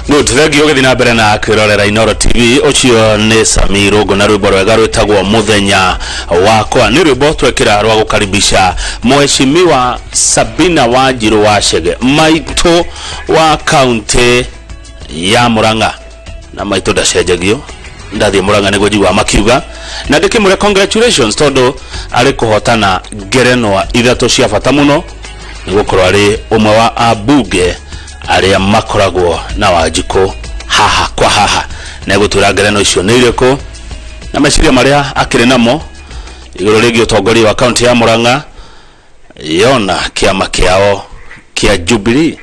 Good, thengiũ ũgĩthiĩ na mbere na kwĩrorera Inooro TV. Ũcio nĩ Sami Rũngũ na rwĩmbo rwega rwĩtagwo Mũthenya Wakwa. Nĩ rwĩmbo twekĩra rwa gũkaribisha Mheshimiwa Sabina Wanjirũ wa Chege, maitũ wa kaunti ya Murang'a. Na maitũ ndacenjagio, ndathiĩ Murang'a nĩguo njiguaga makiuga, na ndĩkĩmwĩre congratulations tondũ arĩ kũhotana ngerenwa ithatũ cia bata mũno, nĩ gũkorwo arĩ ũmwe wa ambunge arĩa makoragwo na Wanjikũ haha kwa haha. Na egũtwĩra ngerenwa icio nĩ irĩkũ na meciria marĩa akĩrĩ namo igũrũ rĩgiĩ ũtongoria wa kaunti ya Murang'a yona kĩama kĩao kĩa Jubilee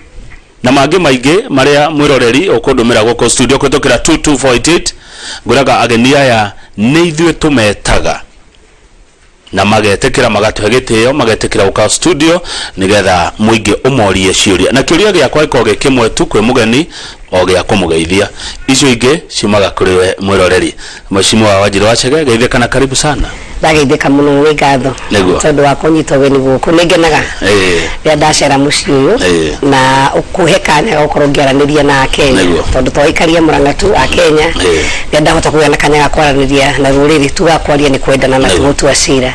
na mangĩ maingĩ marĩa mwĩroreri ũkũndũmĩra gũkũ studio kũhĩtũkĩra 22488. Ngwĩraga ageni aya nĩ ithuĩ tũmetaga na magetĩkĩra, magatũhe gĩtĩo, magetĩkĩra gũka studio nĩgetha mũingĩ ũmorie ciũria. Na kĩũria gĩakwa gĩkoragwo gĩ kĩmwe tu kwĩ mũgeni, o gĩa kũmũgeithia. Icio ingĩ ciumaga kũrĩ we mwĩroreri. Mheshimiwa Wanjirũ wa Chege, geithĩka na karibu sana. Ndageithĩka mũno, nĩ ngatho tondũ wa kũnyita ũgeni gũkũ. Nĩ ngenaga rĩrĩa ndacera mũciĩ ũyũ na kũhe kanya ga gũkorwo ngĩaranĩria na Akenya, tondũ to aikaria Mũrang'a tu, Akenya. Rĩrĩa ndahota kũgĩa na kanya ga kwaranĩria na rũrĩrĩ, tugaga kwaria nĩ kwendana na ti gũtua cira,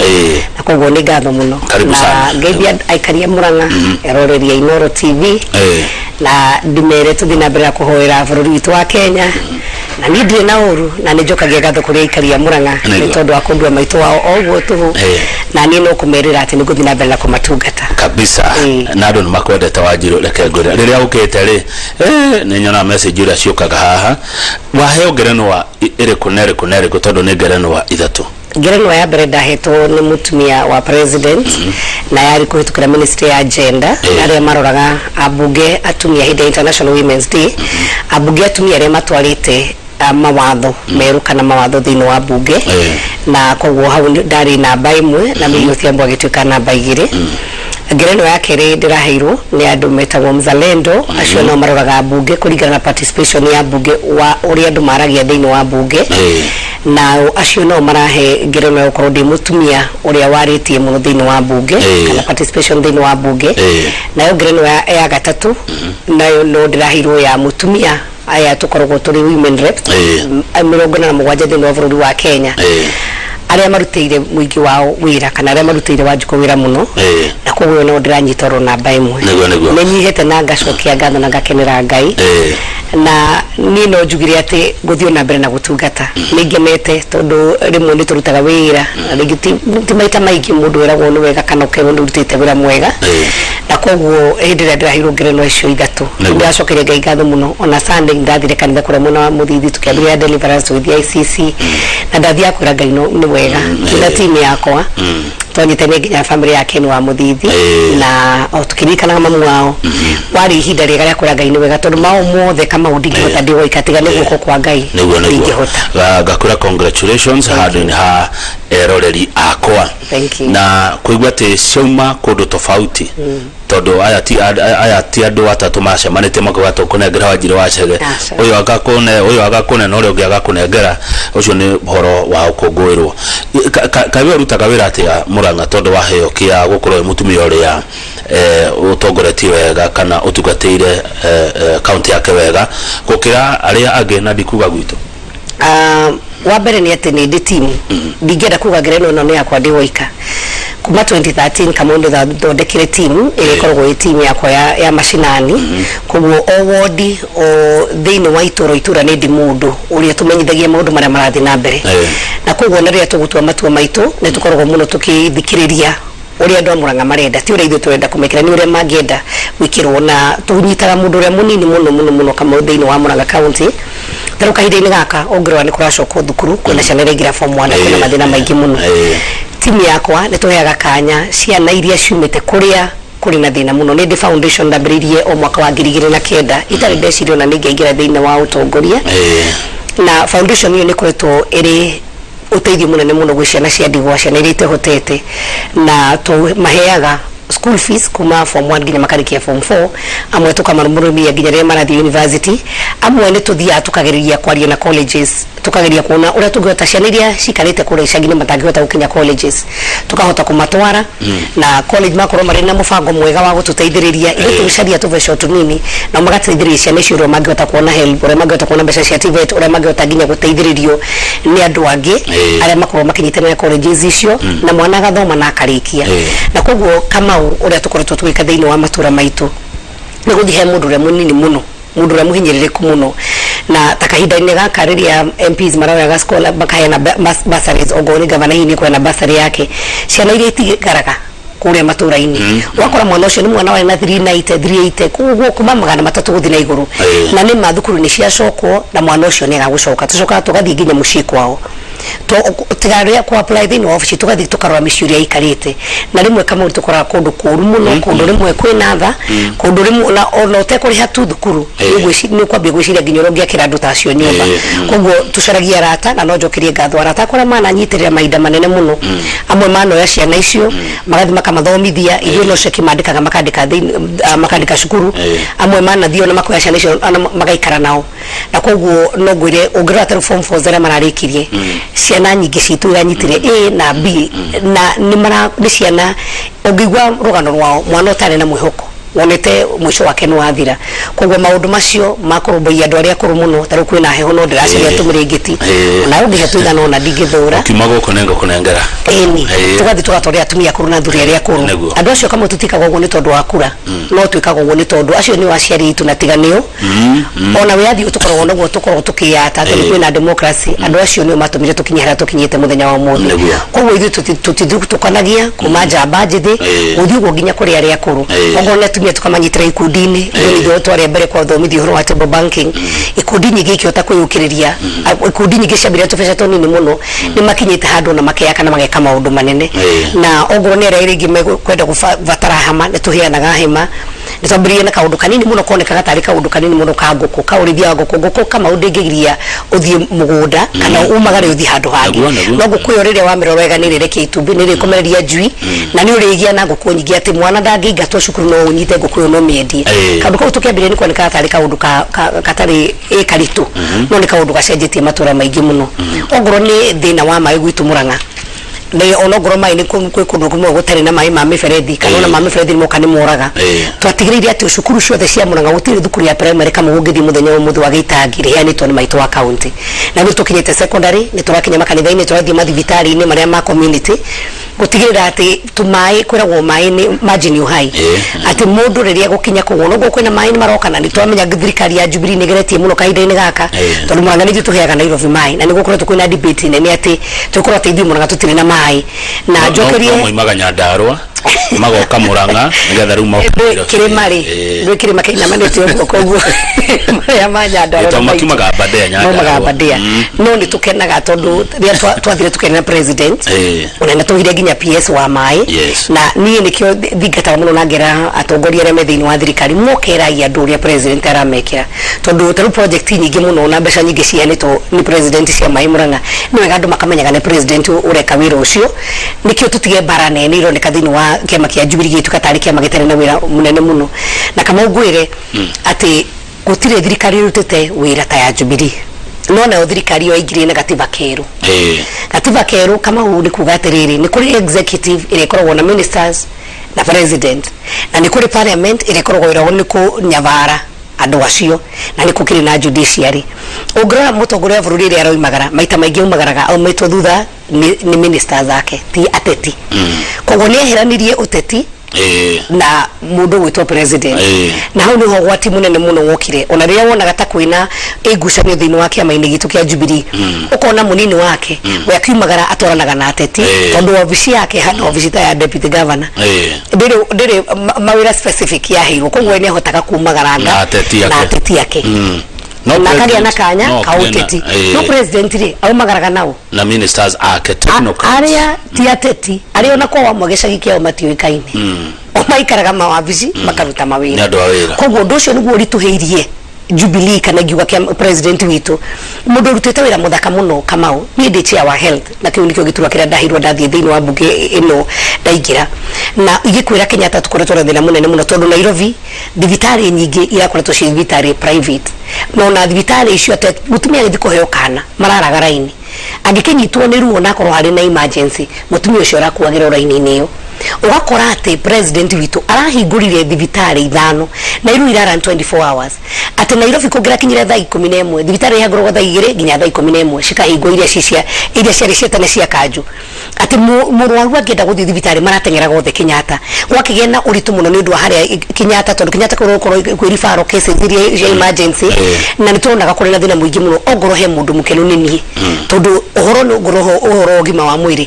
na koguo nĩ ngatho mũno. Karibu Na sana. ngeithia aikaria Mũrang'a, eroreri a Inooro TV, na ndimere tũthiĩ na mbere na kũhoera bũrũri witũ wa Kenya. Na niĩ ndirĩ na ũru, na nĩ njokagia ngatho kũrĩ aikaria Mũrang'a nĩ tondũ wa kũndua maitũ wao o ũguo tũhũ, na niĩ no kũmerĩra atĩ nĩ ngũthiĩ na mbere na kũmatungata. Kabisa. Na andũ nĩ makwendete, Wanjirũ. Reke ngwĩre, rĩrĩa ũkĩte rĩ, nĩ nyonaga message iria ciũkaga haha. Waheo ngerenwa ĩrĩkũ na ĩrĩkũ na ĩrĩkũ, tondũ nĩ ngerenwa ithatũ? Ngerenwa ya mbere ndahetwo nĩ mũtumia wa president, na yarĩ kũhĩtũkĩra ministry ya gender, arĩa maroraga ambunge atumia hĩndĩ ya International Women's Day, ambunge atumia arĩa matwarĩte mawatho merũ kana mawatho thĩinĩ wa bunge. Na koguo hau ndarĩ namba 1, na Milly Odhiambo agĩtuĩka namba 2. Ngerenwa ya kerĩ ndĩraheirwo nĩ andũ metagwo Mzalendo. Acio nao maroraga mbunge kũringana na participation ya mbunge wa ũrĩa andũ maragia thĩinĩ wa mbunge. Na acio nao marahe ngerenwa ya gũkorwo ndĩ mũtumia ũrĩa warĩtie mũno thĩinĩ wa mbunge kana participation thĩinĩ wa mbunge. Nayo ngerenwa ya gatatũ nayo no ndĩraheirwo ya mũtumia aya tũkoragwo tũrĩ women rep 47 thĩinĩ wa bũrũri wa Kenya, arĩa marutĩire mũingĩ wao wĩra kana arĩa marutĩire Wanjikũ wĩra mũno, na koguo no ndĩranyita oro namba 1. Nĩguo, nĩguo. Nĩ nyihĩte na ngacokia ngatho na ngakenera Ngai. Na niĩ no njugire atĩ gũthiĩ na mbere na gũtungata nĩ ngenete, tondũ rĩmwe nĩ tũrutaga wĩra na rĩngĩ ti maita maingĩ mũndũ eragwo nĩ wega kana ũkerwo nĩ ũrutĩte wĩra mwega. Na koguo hĩndĩ ĩrĩa ndĩraheirwo ngerenwa icio ithatũ, ndĩracokeria Ngai ngatho mũno. Ona Sunday ndathire kanitha kũrĩa mwena wa Mũthithi, tũkĩambĩrĩria deliverance, tũgĩthiĩ ICC, na ndathiaga kwĩra Ngai no nĩ wega. Na timu yakwa twanyitanie nginya family ya Ken wa Mũthithi, na o tũkĩririkanaga mamu wao. Warĩ ihinda rĩega rĩa kwĩra Ngai nĩ wega, tondũ mao mothe Kamau ndingĩhota ndĩ woika, tiga nĩ guoko kwa Ngai Nĩguo. ndingĩhota. Ngakwĩra congratulations handũ-inĩ ha eroreri akwa. Thank you. Na kũigua atĩ ciauma kũndũ tofauti, tondũ aya ti andũ atatũ macemanĩtie makauga tũkũnengera Wanjirũ wa Chege. Aca. Ũyũ agakũne, ũyũ agakũne, na ũrĩa ũngĩ agakũnengera. Ũcio nĩ ũhoro wa ũkũngũĩrwo. Kaĩ we ũrutaga wĩra atĩa Mũrang'a, tondũ waheo kĩa gũkorwo wĩ mũtumia ũrĩa ũtongoretie wega kana ũtungatĩire kaunti yake wega gũkĩra arĩa angĩ, na ndikuga gwitũ? Ah, wa mbere nĩ atĩ nĩ ndĩ timu. Ndingĩenda kuga ngerenwa ĩno nĩ yakwa ndĩ woika. Kuma 2013 Kamau thondekire timu ĩrĩa ĩkoragwo ĩ timu yakwa ya macinani. Koguo o wodi, o thĩinĩ wa itũra o itũra, nĩ ndĩ mũndũ ũrĩa tũmenyithagia maũndũ marĩa marathiĩ na mbere. Na koguo na rĩrĩa tũgũtua matua maitũ, nĩ tũkoragwo mũno tũkĩthikĩrĩria ũrĩa andũ a Mũrang'a marenda, ti ũrĩa ithuĩ tũrenda kũmekĩra, nĩ ũrĩa mangĩenda gwĩkĩrwo. Na tũnyitaga mũndũ ũrĩa mũnini mũno mũno mũno Kamau thĩinĩ wa Mũrang'a County. Tarĩu kahinda-inĩ gaka ũngĩrora nĩ kũracokwo thukuru, kwĩna ciana iraingĩra form 1, kwĩna mathĩna maingĩ mũno. Timu yakwa nĩ tũheaga kanya ciana iria ciumĩte kũrĩa kũrĩ na thĩna mũno. Nĩ ndĩ foundation ndambĩrĩirie o mwaka wa 2009, itarĩ ndeciria ona nĩ ingĩaingĩra thĩinĩ wa ũtongoria. Na foundation ĩyo nĩ ĩkoretwo ĩrĩ ũteithio mũnene mũno gwĩ ciana cia ndigwa, ciana iria itehotete, na tũmaheaga scholarship. school fees kuma form 1 nginya makarikia form 4, amwe tukamarũmĩrĩria nginya rĩrĩa marathiĩ university. Amwe nĩ tũthiaga tukagereria kwaria na colleges, tukageria kuona ũrĩa tũngĩhota ciana iria cikarĩte kũrĩa icagi-inĩ matangĩhota gũkinya colleges, tukahota kũmatwara na college makorwo marĩ na mũbango mwega wa gũtũteithĩrĩria. Ithuĩ tũgĩcaria tũbeca o tũnini, nao magateithĩrĩria ciana icio ũrĩa mangĩhota kuona help, ũrĩa mangĩhota kuona mbeca cia TVET, ũrĩa mangĩhota nginya gũteithĩrĩrio nĩ andũ angĩ arĩa makorwo makĩnyitanĩra colleges icio, na mwana agathoma na akarĩkia. Na koguo Kamau, ũrĩa tũkoretwo tũgĩka thĩinĩ wa matũra maitũ nĩ gũthiĩ he mũndũ ũrĩa mũnini mũno, mũndũ ũrĩa mũhinyĩrĩrĩku mũno. Na ta kahinda-inĩ gaka rĩrĩa MPs maroyaga scholar, makaheana bursaries, ongorwo nĩ gavana hihi nĩ kũheana bursary yake, ciana iria itigaraga kũrĩa matũra-inĩ, ũgakora mwana ũcio nĩ mwana warĩ na 390, 380, koguo kuma 300 gũthiĩ na igũrũ. Na nĩ ma thukuru nĩ ciacokwo na mwana ũcio nĩ agagũcoka. Tũcokaga tũgathiĩ nginya mũciĩ kwao, tiga rĩrĩa kũ apply thĩinĩ wa obici, tũgathiĩ tũkarora mĩciĩ ũrĩa ĩikarĩte. Na rĩmwe Kamau tũkoraga kũndũ kũũru mũno, kũndũ rĩmwe kwĩna tha, kũndũ rĩmwe ona ũtekũrĩha tu thukuru, nĩ ũkwambia gwĩciria nginya ũrĩa ũngĩakĩra andũ ta acio nyũmba. Koguo tũcaragia arata, na no njokerie ngatho arata akwa arĩa mananyitĩrĩra mahinda manene mũno. Amwe manoya ciana icio magathiĩ makamathomithia, ithuĩ no ceki mandĩkaga, makandĩka makandĩka cukuru. Amwe manathiĩ ona makoya ciana icio ona magaikara nao. Na koguo no ngwĩre, ũngĩrora ta rĩu form 4 arĩa mararĩkirie, ciana nyingĩ citũ iranyitire A na B, na nĩ mara nĩ ciana ũngĩigua rũgano rwao, mwana ũtarĩ na mwĩhoko, wonete mũico wake nĩ wathira. Koguo maũndũ macio ma kũrũmbũiya andũ arĩa akũrũ mũno, ta rĩu kwĩna heho, no ndĩracaria tũmĩrĩngĩti, ona ũngĩhe tũigana ona ndingĩthũra. Ũkiuma gũkũ nĩ ngũkũnengera. Ĩni, tũgathiĩ tũgatwarĩra atumia akũrũ na athuri arĩa akũrũ. Andũ acio kamwe tũtikaga ũguo nĩ tondũ wa kura, no twĩkaga ũguo nĩ tondũ acio nĩo aciari aitũ, na tiga nĩo ona wĩyathi ũyũ tũkoragwo naguo, tũkoragwo tũkĩyata atĩ nĩ kwĩna democracy, andũ acio nĩo matũmire tũkinye harĩa tũkinyĩte mũthenya wa ũmũthĩ. Koguo ithuĩ tũtithutũkanagia kuma njamba njĩthĩ gũthiĩ ũguo nginya kũrĩ arĩa akũrũ. Okorwo nĩ atumia, tũkamanyitĩra ikundi-inĩ. Ithuĩ nĩ ithuĩ twarĩ a mbere kwathomithia ũhoro wa table banking. Ikundi nyingĩ ikĩhota kwĩyũkĩrĩria, ikundi nyingĩ ciambĩrĩria tũbeca tũnini mũno, nĩ makinyĩte handũ na makeyaka na mageka maũndũ manene. Na ongorwo nĩ arĩa rĩngĩ mekwenda gũbatara hama, nĩ tũheanaga hema. Nĩ twambĩrĩirie na kaũndũ kanini mũno, konekaga tarĩ kaũndũ kanini mũno ka ngũkũ, ka ũrĩithia wa ngũkũ. Ngũkũ Kamau ndĩngĩgiria ũthiĩ mũgũnda kana umagare ũthiĩ handũ hangĩ. No ngũkũ ĩyo rĩrĩa wamĩrora wega, nĩ ĩrĩrekia itumbĩ, nĩ ĩrĩkomereria njui, na nĩ ũrĩgĩa na ngũkũ nyingĩ atĩ mwana ndangĩingatwo cukuru, no ũnyite ngũkũ ĩyo no mĩendie. Kaũndũ kau tũkĩambĩrĩria nĩ kuonekaga tarĩ kaũndũ gatarĩ karitũ, no nĩ kaũndũ gacenjetie matũra maingĩ mũno. Ongorwo nĩ thĩna wa maĩ gwitũ Mũrang'a, nĩ onongorwo maĩ nĩ kwĩ kũndũ kũmwe gũtarĩ na maĩ ma mĩberethi, kana ona ma mĩberethi nĩ moka nĩ moraga. Twatigĩrĩire atĩ cukuru ciothe cia Mũrang'a, gũtirĩ thukuru ya primary kamwe ũngĩthiĩ mũthenya wa ũmũthĩ wa gĩitangi rĩheanĩtwo nĩ maitũ wa county. Na nĩ tũkinyĩte secondary, nĩ tũrakinya makanitha-inĩ, tũrathiĩ mathibitarĩ-inĩ marĩa ma community gũtigĩrĩra atĩ tũmaĩ, kwĩragwo maĩ nĩ maji ni uhai, atĩ mũndũ rĩrĩa gũkinya kũu onoguo kwĩna maĩ nĩ maroka. Na nĩ twamenya thirikari ya Jubilee nĩ ĩgeretie mũno kahinda-inĩ gaka, tondũ Mũrang'a nĩ ithuĩ tũheaga Nairobi maĩ, na nĩ gũkoretwo kwĩna debate nene atĩ tũkorwo atĩ ithuĩ Mũrang'a tũtirĩ na maĩ na njokerie no moimaga Nyandarua magoka Murang'a nĩgetha rĩu moke Nairobi. Kĩrĩma rĩ, ndwĩ kĩrĩma kĩinamanĩte ũguo, koguo marĩa ma Nyandarua Tondũ makiumaga Aberdare, Nyandarua. Maumaga Aberdare. No nĩ tũkenaga tondũ rĩrĩa twathire tũkenera president, ona nĩ tũgire nginya PS wa maĩ. Na niĩ nĩkĩo thingataga mũno na ngera atongoria arĩa me thĩinĩ wa thirikari mokeragia andũ ũrĩa president aramekĩra, tondũ ta rĩu project nyingĩ mũno na mbeca nyingĩ ciheanĩtwo nĩ president cia maĩ Murang'a, nĩ wega andũ makamenyaga nĩ president ũreka wĩra ũcio. Nĩkĩo tũtige mbara nene ironeka thĩinĩ wa kĩama kĩa Jubilee gĩtuĩka tarĩ kĩama gĩtarĩ na wĩra mũnene mũno. Na kama ngwĩre atĩ gũtirĩ thirikari ĩrutĩte wĩra ta ya Jubilee, no nayo thirikari ĩyo yaingĩrire na gatiba kerũ. Gatiba kerũ Kamau nĩ kuga atĩrĩrĩ, nĩ kũrĩ executive ĩrĩa ĩkoragwo na ministers na president, na nĩ kũrĩ parliament ĩrĩa ĩkoragwo wĩra wao nĩ kũnyabara andũ acio, na nĩ kũkĩrĩ na judiciary. Ũngĩrora mũtongoria wa bũrũri ĩrĩa aroimagara, maita maingĩ aumagaraga aumĩtwo thutha nĩ ministers ake ti ateti. Koguo nĩ eheranirie ũteti na mũndũ gwĩtwo president. Na hau nĩho ũgwati mũnene mũno wokire, ona rĩrĩa wonaga ta kwĩna ĩgucanio thĩinĩ wa kĩama-inĩ gitũ kĩa Jubilee, ũkona mũnini wake we akiumagara atwaranaga na ateti, tondũ wabici yake hana wabici ta ya deputy governor, ndĩrĩ mawĩra specific yaheirwo, koguo we nĩahotaga kumagaranga Na ateti ake. Na ateti ake. No Na akagĩa na president- kanya no ka kwĩna- ũteti. No president rĩ, aumagaraga nao na ministers ake technocrats. Arĩa ti ateti, arĩa ona kwa wamwe gĩcagi kĩao matiũĩkaine, o maikaraga mawabici makaruta mawĩra. Nĩ andũ a wĩra. Koguo ũndũ ũcio nĩguo ũritũhĩirie Jubilee kana ingiuga kia president witũ, mũndũ ũrutĩte wĩra mũthaka mũno. Kamau, niĩ ndĩ chair wa health, na kĩu nĩkĩo gĩturwa kĩrĩa ndaheirwo ndathiĩ thĩinĩ wa mbunge ĩno ndaingĩra. Na ingĩkwĩra, Kenyatta tũkoretwo na thĩna mũnene mũno, tondũ Nairobi thibitarĩ nyingĩ irakoretwo ciĩ thibitarĩ private, na ona thibitarĩ icio atĩ mũtumia agĩthiĩ kũheo kana mararaga raini, angĩkĩnyitwo nĩ ruo na akorwo harĩ na emergency, mũtumia ũcio arakuagĩra raini-inĩ ĩyo. Ũgakora atĩ president witũ arahingũrire thibitarĩ ithano na iru irara 24 hours, atĩ Nairobi kũngĩrakinyire thaa 11, thibitarĩ ihingũragwo thaa 2 nginya thaa 11, cikahingwo iria ci cia iria ciarĩ cia tene cia kanju, atĩ mũrwaru angĩenda gũthiĩ thibitarĩ marateng'eraga othe Kenyatta. Gwakĩgĩa na ũritũ mũno nĩ ũndũ wa harĩa Kenyatta, tondũ Kenyatta kũrĩ kwĩ referral cases iria cia emergency, na nĩ tuonaga kũrĩ na thĩna mũingĩ mũno. Ongorwo he mũndũ mũkenu nĩ niĩ, tondũ ũhoro nĩ ngorwo ũhoro wa ũgima wa mwĩrĩ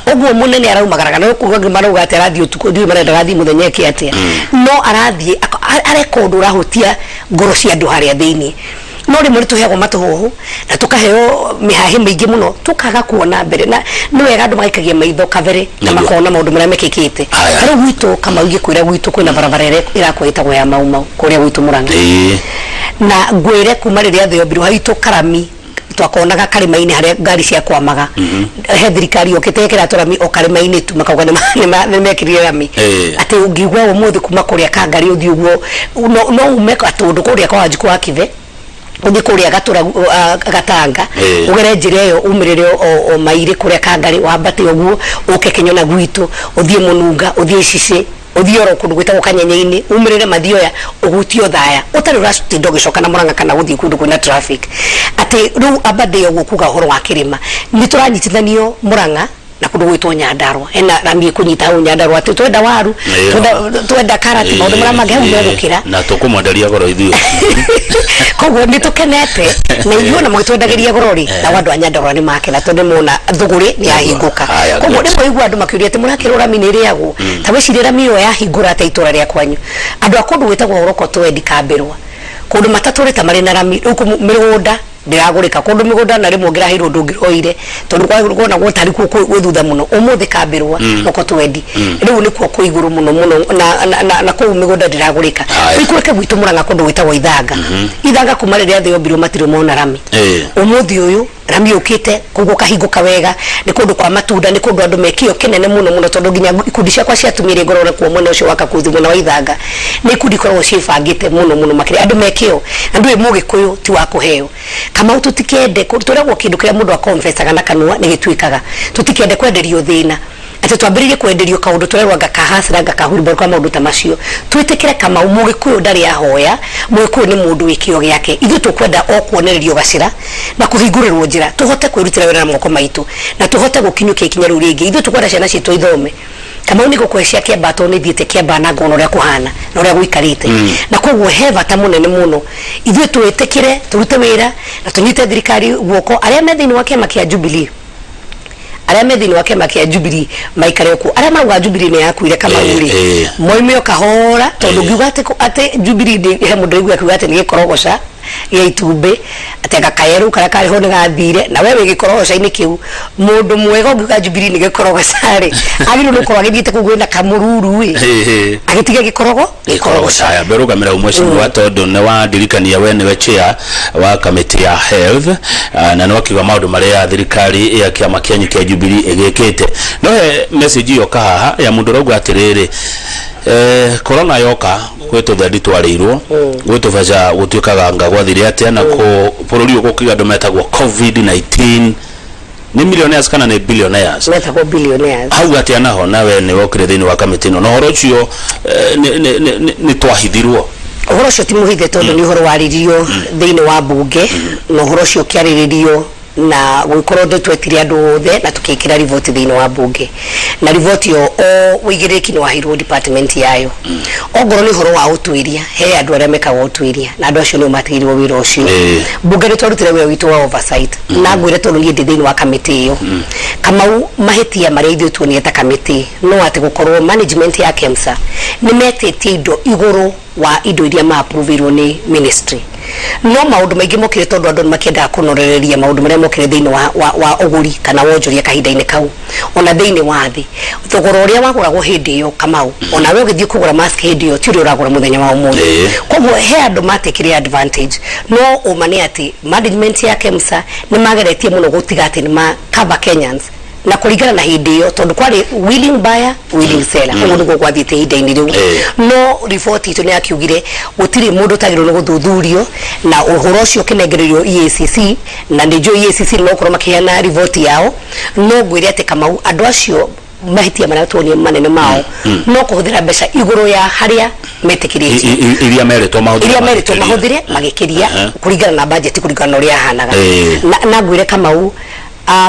ũguo mũnene araumagaraga na kuga angĩ marauga atĩ arathiĩ ũtukũ, ndiũĩ marenda arathiĩ mũthenya eke atĩa, no arathiĩ areka ũndũ ũrahutia ngoro cia andũ harĩa thĩinĩ. No rĩmwe nĩ tũheagwo matũhũhũ na tũkaheo mĩhahĩ mĩingĩ mũno, tũkaga kuona mbere, na nĩ wega andũ magaikagia maitho kabere na makona maũndũ marĩa mekĩkĩte. Aya. Rĩu gwitũ, Kamau, ingĩkwĩra gwitũ kwĩna barabara ĩrĩa ĩrakwo ĩtagwo ya Mau Mau kũrĩa gwitũ Mũrang'a, na ngwĩre kuma rĩrĩa thĩ yombirwo haitũ karami twakonaga karĩma-inĩ harĩa ngari ciakwamaga. He thirikari yũkĩte ĩkĩra tũrami o karĩma-inĩ tu, makauga nĩmekĩrire rami, atĩ ũngĩigua ũmũthĩ kuma kũrĩa Kangari ũthiĩ ũguo no ume Gatũndũ kũrĩa kwa Wanjikũ wa Kibe, ũthiĩ kũrĩa Gatũra, Gatanga, ũgere njĩra ĩyo umĩrĩre o Mairĩ kũrĩa Kangari, wambate ũguo ũke Kĩnyona gwitũ, ũthiĩ Mũnunga, ũthiĩ Icicĩ, ũthiĩ oro kũndũ gwĩtagwo Kanyenye-inĩ, umĩrĩre Mathioya, ũhutie Othaya, ũtarĩ ũratinda ũgĩcoka na Mũrang'a kana gũthiĩ kũndũ kwĩna traffic. Atĩ rĩu amba ndĩo ũguo kuga ũhoro wa kĩrĩma, nĩ tũranyitithanio Mũrang'a na kũndũ gwĩtwo Nyandarua, hena rami ĩkũnyita hau Nyandarua, atĩ twenda waru, twenda karati, maũndũ marĩa mangĩ hau megũkĩra. Na tũkũmwenderia goro ithuĩ. Koguo nĩ tũkenete na ithuĩ ona mũgĩtwendagĩria goro rĩ, nao andũ a Nyandarua nĩ makena tondũ nĩ mona thũgũrĩ nĩ yahingũka. Haya, Koguo good. rĩmwe igua andũ makĩũria atĩ mũrakĩrwo rami nĩ ĩrĩagwo. Ta wĩcirie rami ĩyo yahingũra atĩa itũra rĩa kwanyu. Andũ a kũndũ gwĩtagwo Orokotwendi, Kambĩrwa, kũndũ matatũrĩte marĩ na rami, rĩu mĩgũnda ndĩragũrĩka kũndũ mĩgũnda, na rĩmwe ũngĩraheirwo ndũngĩroire tondũ kwonagwo tarĩ kuo gwĩ thutha mũno. Ũmũthĩ Kambĩrwa, Rokotwendi, rĩu nĩkuo kwĩ igũrũ mũno mũno, na kũu mĩgũnda ndĩragũrĩka. Ũikũrũke gwitũ Mũrang'a kũndũ gwĩtagwo Ithanga. Ithanga kuma rĩrĩa thĩ yombirwo matirĩ mona rami. Ũmũthĩ ũyũ rami yũkĩte, koguo kahingũka wega. Nĩ kũndũ kwa matunda, nĩ kũndũ andũ me kĩo kĩnene mũno mũno, tondũ nginya ikundi ciakwa cia atumia iria ngoragwo nakuo mwena ũcio wa Kakuthi, mwena wa Ithanga, nĩ ikundi ikoragwo ciĩbangĩte mũno mũno makĩria. Andũ me kĩo, na ndũĩ Mũgĩkũyũ ti wa kũheo. Kamau, tũtikende twĩragwo kĩndũ kĩrĩa mũndũ akonfesaga na kanua nĩ gĩtuĩkaga. Tũtikende kwenderio thĩna, atĩ twambĩrĩrie kwenderio kaũndũ tũrerwo anga ka hasra, anga ka hurumbarũ, ka maũndũ ta macio. Twĩtĩkĩre, Kamau, Mũgĩkũyũ ndarĩ ahoya. Mũgĩkũyũ nĩ mũndũ wĩ kĩo gĩake. Ithuĩ tũkwenda o kuonererio gacĩra na kũhingũrĩrwo njĩra, tũhote kwĩrutĩra wĩra na moko maitũ na tũhote gũkinyũkia ikinya rĩu rĩngĩ. Ithuĩ tũkwenda ciana citũ ithome. Kamau, nĩ ngũkũhe cia Kĩambaa, tondũ nĩ thiĩte Kĩambaa na ngona ũrĩa kũhana na ũrĩa gũikarĩte, na koguo he bata mũnene mũno ithuĩ twĩtĩkĩre tũrute wĩra na tũnyite thirikari guoko. Arĩa me thĩinĩ wa kĩama kĩa Jubilee, arĩa me thĩinĩ wa kĩama kĩa Jubilee maikare okuo. Arĩa marauga Jubilee nĩ yakuire, Kamau rĩ, moime o kahora, tondũ ngiuga atĩ Jubilee he mũndũ ũraigua akiuga atĩ nĩ gĩkorogoca gĩa itumbĩ, atĩ anga kayerũ karĩa karĩ ho nĩ gathire, na we wĩ gĩkorogoca-inĩ kĩu. Mũndũ mwega ũngiuga Jubilee nĩ gĩkorogoca rĩ, agĩrĩirwo nĩ gũkorwo agĩthiĩte kũu kwĩna kamũruru ĩ, agĩtige gĩkorogo. Gĩkorogoca. Haya, mbere rũgamĩra mheshimiwa, tondũ nĩ wandirikania we nĩwe chair wa kamĩtĩ ya health, na nĩ wakiuga maũndũ marĩa thirikari ya kĩama kĩanyu kĩa Jubilee ĩgĩkĩte. No he message yoka haha ya mũndũ ũrauga atĩrĩrĩ, corona yoka gwĩ tũthendi twarĩirwo, gwĩ tũbeca gũtuĩkaga nga gwathire atĩa, na kũ bũrũri ũyũ gũkiuga andũ metagwo COVID-19 nĩ millionaires kana nĩ billionaires? Metagwo billionaires. Hau atĩa naho, nawe nĩ wokire thĩinĩ wa kamĩtĩ ĩno na ũhoro ũcio, nĩ twahithirwo? Ũhoro ũcio ti mũhithe, tondũ nĩ ũhoro warĩrio thĩinĩ wa mbunge, na ũhoro ũcio ũkĩarĩrĩrio na gũgĩkorwo ndĩ twetire andũ othe na tũkĩkĩra riboti thĩinĩ wa mbunge, na riboti ĩyo o ũigĩrĩrĩki nĩ waheirwo department yayo. Ongorwo nĩ ũhoro wa ũtuĩria, he andũ arĩa mekaga ũtuĩria, na andũ acio nĩo matigĩirwo wĩra ũcio. Mbunge nĩ twarutire wĩra witũ wa oversight, na ngwĩre tondũ niĩ ndĩ thĩinĩ wa kamĩtĩ ĩyo, Kamau, mahĩtia marĩa ithuĩ tuonire ta kamĩtĩ no atĩ gũkorwo management ya KEMSA nĩ metĩtie indo igũrũ wa indo iria ma-approve-irwo nĩ ministry. No maũndũ maingĩ mokire tondũ andũ nĩmakĩendaga kũnorereria maũndũ marĩa mokire thĩinĩ wa ũgũri kana wonjoria kahinda-inĩ kau, ona thĩinĩ wa thĩ thogora ũrĩa wagũragwo hĩndĩ ĩyo, Kamau, ona we ũgĩthiĩ kũgũra mask hĩndĩ ĩyo ti ũrĩa ũragũra mũthenya wa ũmũthĩ. Koguo he andũ matekire advantage, no ũma nĩ atĩ management ya KEMSA nĩ mageretie mũno gũtiga atĩ nĩ ma cover Kenyans na kũringana na hĩndĩ ĩyo, tondũ kwarĩ willing buyer, willing seller. Ũguo nĩguo gwathiĩte ihinda-inĩ rĩu. No riboti itũ nĩ yakiugire gũtirĩ mũndũ ũtagĩrĩirwo nĩ gũthuthurio, na ũhoro ũcio ũkĩnengererio EACC, na nĩ njũĩ EACC nĩ megũkorwo makĩheana riboti yao. No ngwĩre atĩ, Kamau, andũ acio mahĩtia marĩa tuonire manene mao no kũhũthĩra mbeca igũrũ ya harĩa metĩkĩrĩtio. Iria meretwo mahũthĩre. Iria meritwo magĩkĩria. Mahũthĩre magĩkĩria kũringana na budget, kũringana na ũrĩa yahanaga. Na ngwĩre, Kamau,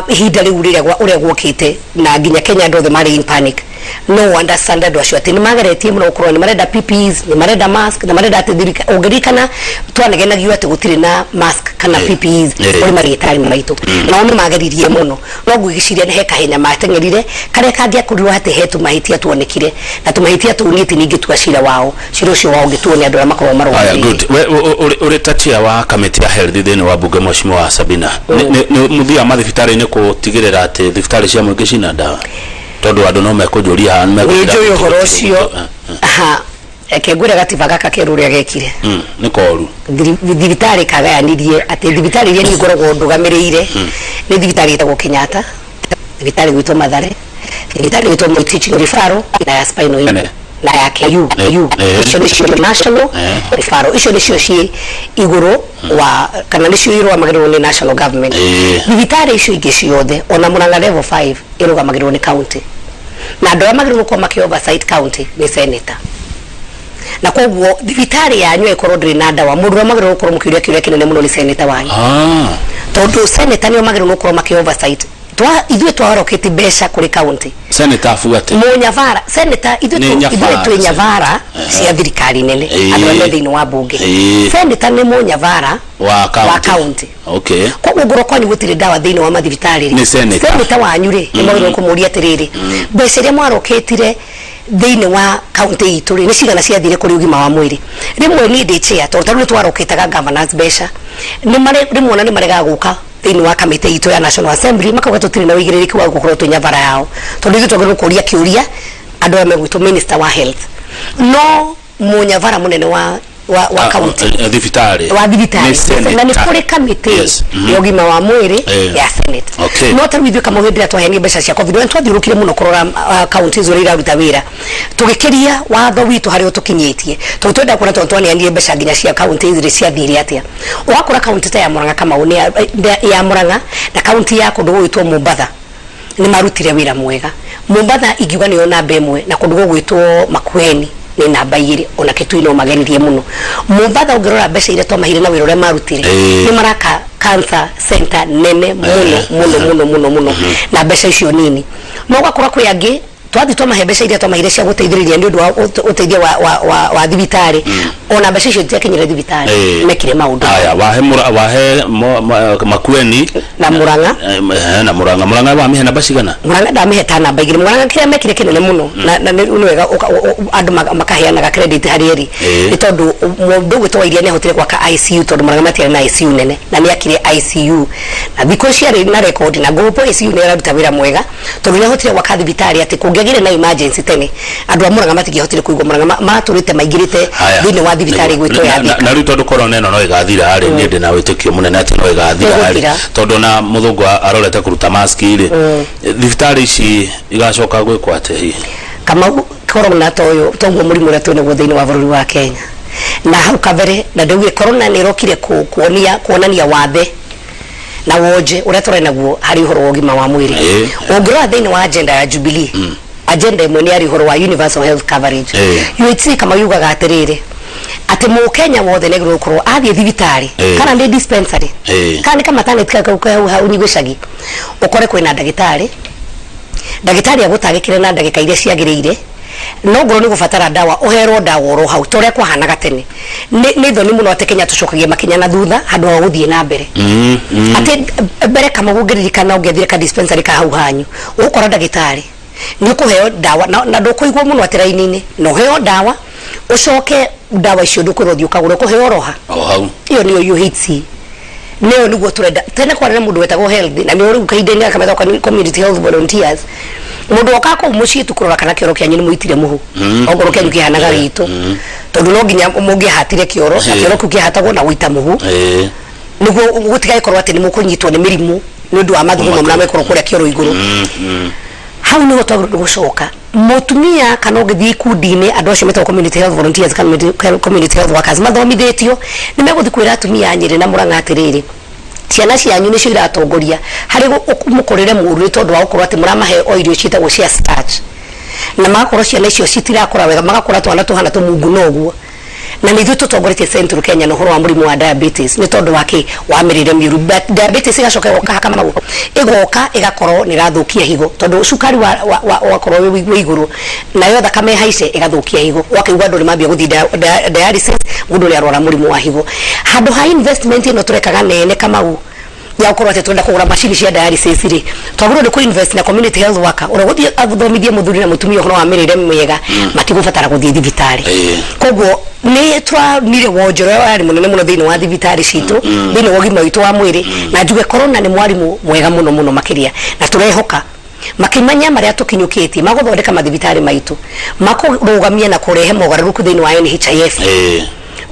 ihinda rĩu rĩrĩa ũrĩa guokĩte na nginya Kenya andũ othe marĩ in panic, no understand andũ acio atĩ nĩ mageretie mũno gũkorwo nĩ marenda PPEs, nĩ marenda mask, nĩ marenda atĩ ũngĩririkana twanegenagio atĩ gũtirĩ na mask kana PPEs kũrĩ marigĩtarĩ maitũ. Nao nĩ mageririe mũno, no ngwĩciria nĩ he kahenya mateng'erire karĩa kangĩakorirwo atĩ he tũmahĩtia tuonekire, na tũmahĩtia tũu niĩ ti ningĩtua cira wao, cira ũcio wao ũngĩtuo nĩ andũ arĩa makoragwo Aya, marũgamĩrĩire. Good. We ũrĩ ta chair wa kamĩtĩ ya health thĩinĩ wa bunge, Mheshimiwa Sabina, nĩ mũthiaga mathibitarĩ-inĩ gũtigĩrĩra atĩ thibitarĩ cia mũingĩ cina ndawa? Tondũ andũ no mekũnjũria haha, nĩ nĩ megũkĩra njũĩ ũhoro ũcio. Aha, reke ngwĩre gatiba gaka kerũ ũrĩa gekire. Nĩ koru. Thibitarĩ kagayanirie atĩ thibitarĩ iria niĩ ngoragwo ndũgamĩrĩire nĩ thibitarĩ ĩtagwo Kenyatta, thibitarĩ gwĩtwo Mathare, thibitarĩ gwĩtwo Moi Teaching Referral na ya Spinal Injury Ene. na ya KU. U icio nĩcio national referral, icio nĩcio ciĩ igũrũ wa kana nĩcio irũgamagĩrĩrwo nĩ national government. Thibitarĩ icio ingĩ ciothe, ona Murang'a level 5 ĩrũgamagĩrĩrwo nĩ county, na andũ arĩa magĩrĩirwo gũkorwo makĩ oversight county nĩ senator. Na koguo thibitarĩ yanyu ĩkorwo ndĩrĩ na ndawa, mũndũ ũrĩa magĩrĩirwo gũkorwo mũkĩũria kĩũria kĩnene mũno nĩ senator wanyu, tondũ senator nĩo magĩrĩirwo gũkorwo makĩ oversight. Twa ithuĩ twarokĩti mbeca kũrĩ county. Senator abuate. Mũnyabara senator ithuĩ Nĩ ithuĩ nyabara, twĩ nyabara cia thirikari nene, andũ arĩa me thĩinĩ wa bunge. Senator nĩ mũnyabara wa county. Wa county. Koguo ngorwo kwanyu gũtirĩ ndawa thĩinĩ wa mathibitarĩ rĩ, Nĩ senator. Senator wanyu rĩ, nĩ mwagĩrĩirwo kũmũria atĩrĩrĩ, mbeca iria mwarokĩtire thĩinĩ wa kaunti itũ rĩ, nĩ cigana ciathire kũrĩ ũgima wa mwĩrĩ? Rĩmwe niĩ ndĩ chair, tondũ tarĩu nĩ twarokĩtaga governors mbeca, nĩ mare rĩmwe ona nĩ maregaga gũka thĩinĩ wa kamĩtĩ itũ ya National Assembly, makauga tũtirĩ na ũigĩrĩrĩki wa gũkorwo twĩ nyabara yao, tondũ ithuĩ twagĩrĩirwo kũria kĩũria andũ arĩa megwĩtwo minister wa health, no mũnyabara mũnene wa county Thibitarĩ wa thibitarĩ Nĩ senator. Na nĩ kũrĩ kamĩtĩ ya ũgima wa mwĩrĩ ya Senate. No tarĩu ithuĩ, Kamau, hĩndĩ ĩrĩa twaheanire mbeca cia COVID na twathiũrũkire mũno kũrora counties ũrĩa iraruta wĩra, tũgĩkĩria watho witũ harĩa ũtũkinyĩtie, tondũ twenda kuona, tondũ twaneanire mbeca nginya cia counties rĩ, ciathire atĩa. Ũgakora county ta ya Murang'a, Kamau, nĩ ya Murang'a na county ya kũndũ gũgwĩtwo Mombatha nĩ marutire wĩra mwega. Mombatha ingiuga nĩyo namba 1, na kũndũ gũgwĩtwo Makueni nĩ namba 2, ona Kitui no mageririe mũno. Mombatha ũngĩrora mbeca iria twamahire na wĩra ũrĩa marutire, nĩ maraka cancer center nene mũno mũno mũno mũno mũno na mbeca icio nini. No ũgakora kwĩ angĩ twathi twamahe mbeca iria twamahire cia gũteithĩrĩria nĩ ũndũ wa ũteithio wa thibitarĩ, ona mbeca icio itiakinyire thibitarĩ. Mekire maũndũ. Aya, wahe wahe Makueni na Murang'a. Na Murang'a. Murang'a wamihe namba cigana? Murang'a ndamihe ta namba 2. Murang'a kĩrĩa mekire kĩnene mũno, na nĩ wega andũ makaheanaga credit harĩ eri, nĩ tondũ mũndũ ũgwĩtwo Wairia nĩ ahotire gwaka ICU, tondũ Murang'a matiarĩ na ICU nene, na nĩ akire ICU na thikũ ciarĩ na record, na ngũpo ICU nĩ araruta wĩra mwega, tondũ nĩ ahotire gwaka thibitarĩ atĩ kũngĩagĩire na emergency tene, andũ a Murang'a matingĩahotire kũigua Murang'a matũrĩte maingĩrĩte Haya. thĩinĩ wa thibitarĩ gwĩtwo ya Na Thika. Na rĩu tondũ corona ĩno no ĩgathira rĩ, niĩ ndĩna wĩtĩkio mũnene atĩ no ĩgathira rĩ, Ĩgũthira. tondũ na mũthũngũ arorete kũruta maski rĩ, thibitarĩ ici igacoka gwĩkwo atĩa hihi? Kamau, corona ta ũyũ toguo mũrimũ ũrĩa twĩnaguo thĩinĩ wa bũrũri wa Kenya na hau kabere, na ndaugire corona nĩ ĩrokire kuonia kuonania wathe na wonje ũrĩa tũrĩ naguo harĩ ũhoro wa ũgima wa mwĩrĩ. Ũngĩrora thĩinĩ wa agenda ya Jubilee, agenda ĩmwe nĩ yarĩ ũhoro wa universal health coverage. UHC kama yugaga atĩrĩrĩ, atĩ mũkenya wothe nĩ agĩrĩirwo gũkorwo athiĩ thibitarĩ kana nĩ dispensary kana nĩ kamaternity kau kau hau gĩcagi, ũkore kwĩna ndagĩtarĩ, ndagĩtarĩ agũtangĩkĩre na ndagĩka iria ciagĩrĩire, no ngorwo nĩ gũbatara ndawa, ũherwo ndawa oro hau, ta ũrĩa kwahanaga tene. Nĩ thoni mũno atĩ Kenya tũcokagia makinya na thutha handũ ha gũthiĩ na mbere. Atĩ mbere, kama ũngĩririkana, ũngĩathire ka dispensary ka hau hanyu, ũgũkora ndagĩtarĩ, nĩ ũkũheo ndawa na ndũkũigwo mũno atĩ raini-inĩ, na ũheo ndawa. Ũcoke ndawa icio ndũkwĩrwo thiĩ ũkagũre, ũkũheo oroha. O hau. Ĩyo nĩyo UHC, nĩyo nĩguo tũrenda. Tene kwarĩ na mũndũ wetagwo health, na nĩo rĩu kahinda-inĩ gaka metagwo community health volunteers. Mũndũ oka kũu mũciĩ tu kũrora kana kĩoro kĩanyu nĩ mũitire mũhu, okorwo kĩanyu kĩhanaga gitũ, tondũ no nginya mũngĩahatire kĩoro na kĩoro kĩu kĩahatagwo na gũita mũhu, nĩguo gũtigagĩkorwo atĩ nĩ mũkũnyitwo nĩ mĩrimũ nĩ ũndũ wa mathugumo marĩa mekorwo kũrĩa kĩoro igũrũ. Hau nĩho twagĩrĩirwo nĩ gũcoka mũtumia, kana ũngĩthiĩ ikundi-inĩ, andũ acio metagwo community health volunteers kana community health workers mathomithĩtio nĩ megũthiĩ kwĩra atumia a Nyĩrĩ na Mũrang'a atĩrĩrĩ, ciana cianyu nĩcio iratongoria harĩ mũkũrĩre mũru nĩ tondũ wa gũkorwo atĩ mũramahe o irio ciĩtagwo cia starch, na magakorwo ciana icio citirakũra wega, magakũra twana tũhana tũmungu. Noguo na nĩ ithuĩ tũtongoretie Central Kenya na ũhoro wa mũrimũ wa diabetes nĩ tondũ wa kĩ? Wa mĩrĩre mĩũru. But diabetes ĩgacoka ĩgoka hakama ĩgoka ĩgakorwo nĩ ĩrathũkia higo, tondũ cukari wakorwo wĩ igũrũ, nayo thakame ĩhaice, ĩgathũkia higo. Ũgakĩigua andũ nĩ mambia gũthiĩ dialysis, mũndũ nĩ arwara mũrimũ wa higo. Handũ ha investment ĩno tũrekaga nene, Kamau, ya gũkorwo atĩ tũrenda kũgũra macini cia dialysis rĩ, twagĩrĩirwo nĩ kũ-invest na community health worker ũrĩa gũthiĩ athomithie mũthuri na mũtumia ũhoro wa mĩrĩre mĩega, matigũbatara gũthiĩ thibitarĩ. Koguo nĩ tũranire wonjoro warĩ mũnene mũno thĩinĩ wa thibitarĩ citũ, thĩinĩ wa ũgima witũ wa mwĩrĩ. Na njuge corona nĩ mwarimũ mwega mũno mũno makĩria, na tũrehoka makĩmanya marĩa tũkinyũkĩtie magũthondeka mathibitarĩ maitũ, makũrũgamia na kũrehe mogarũrũku thĩinĩ wa NHIF,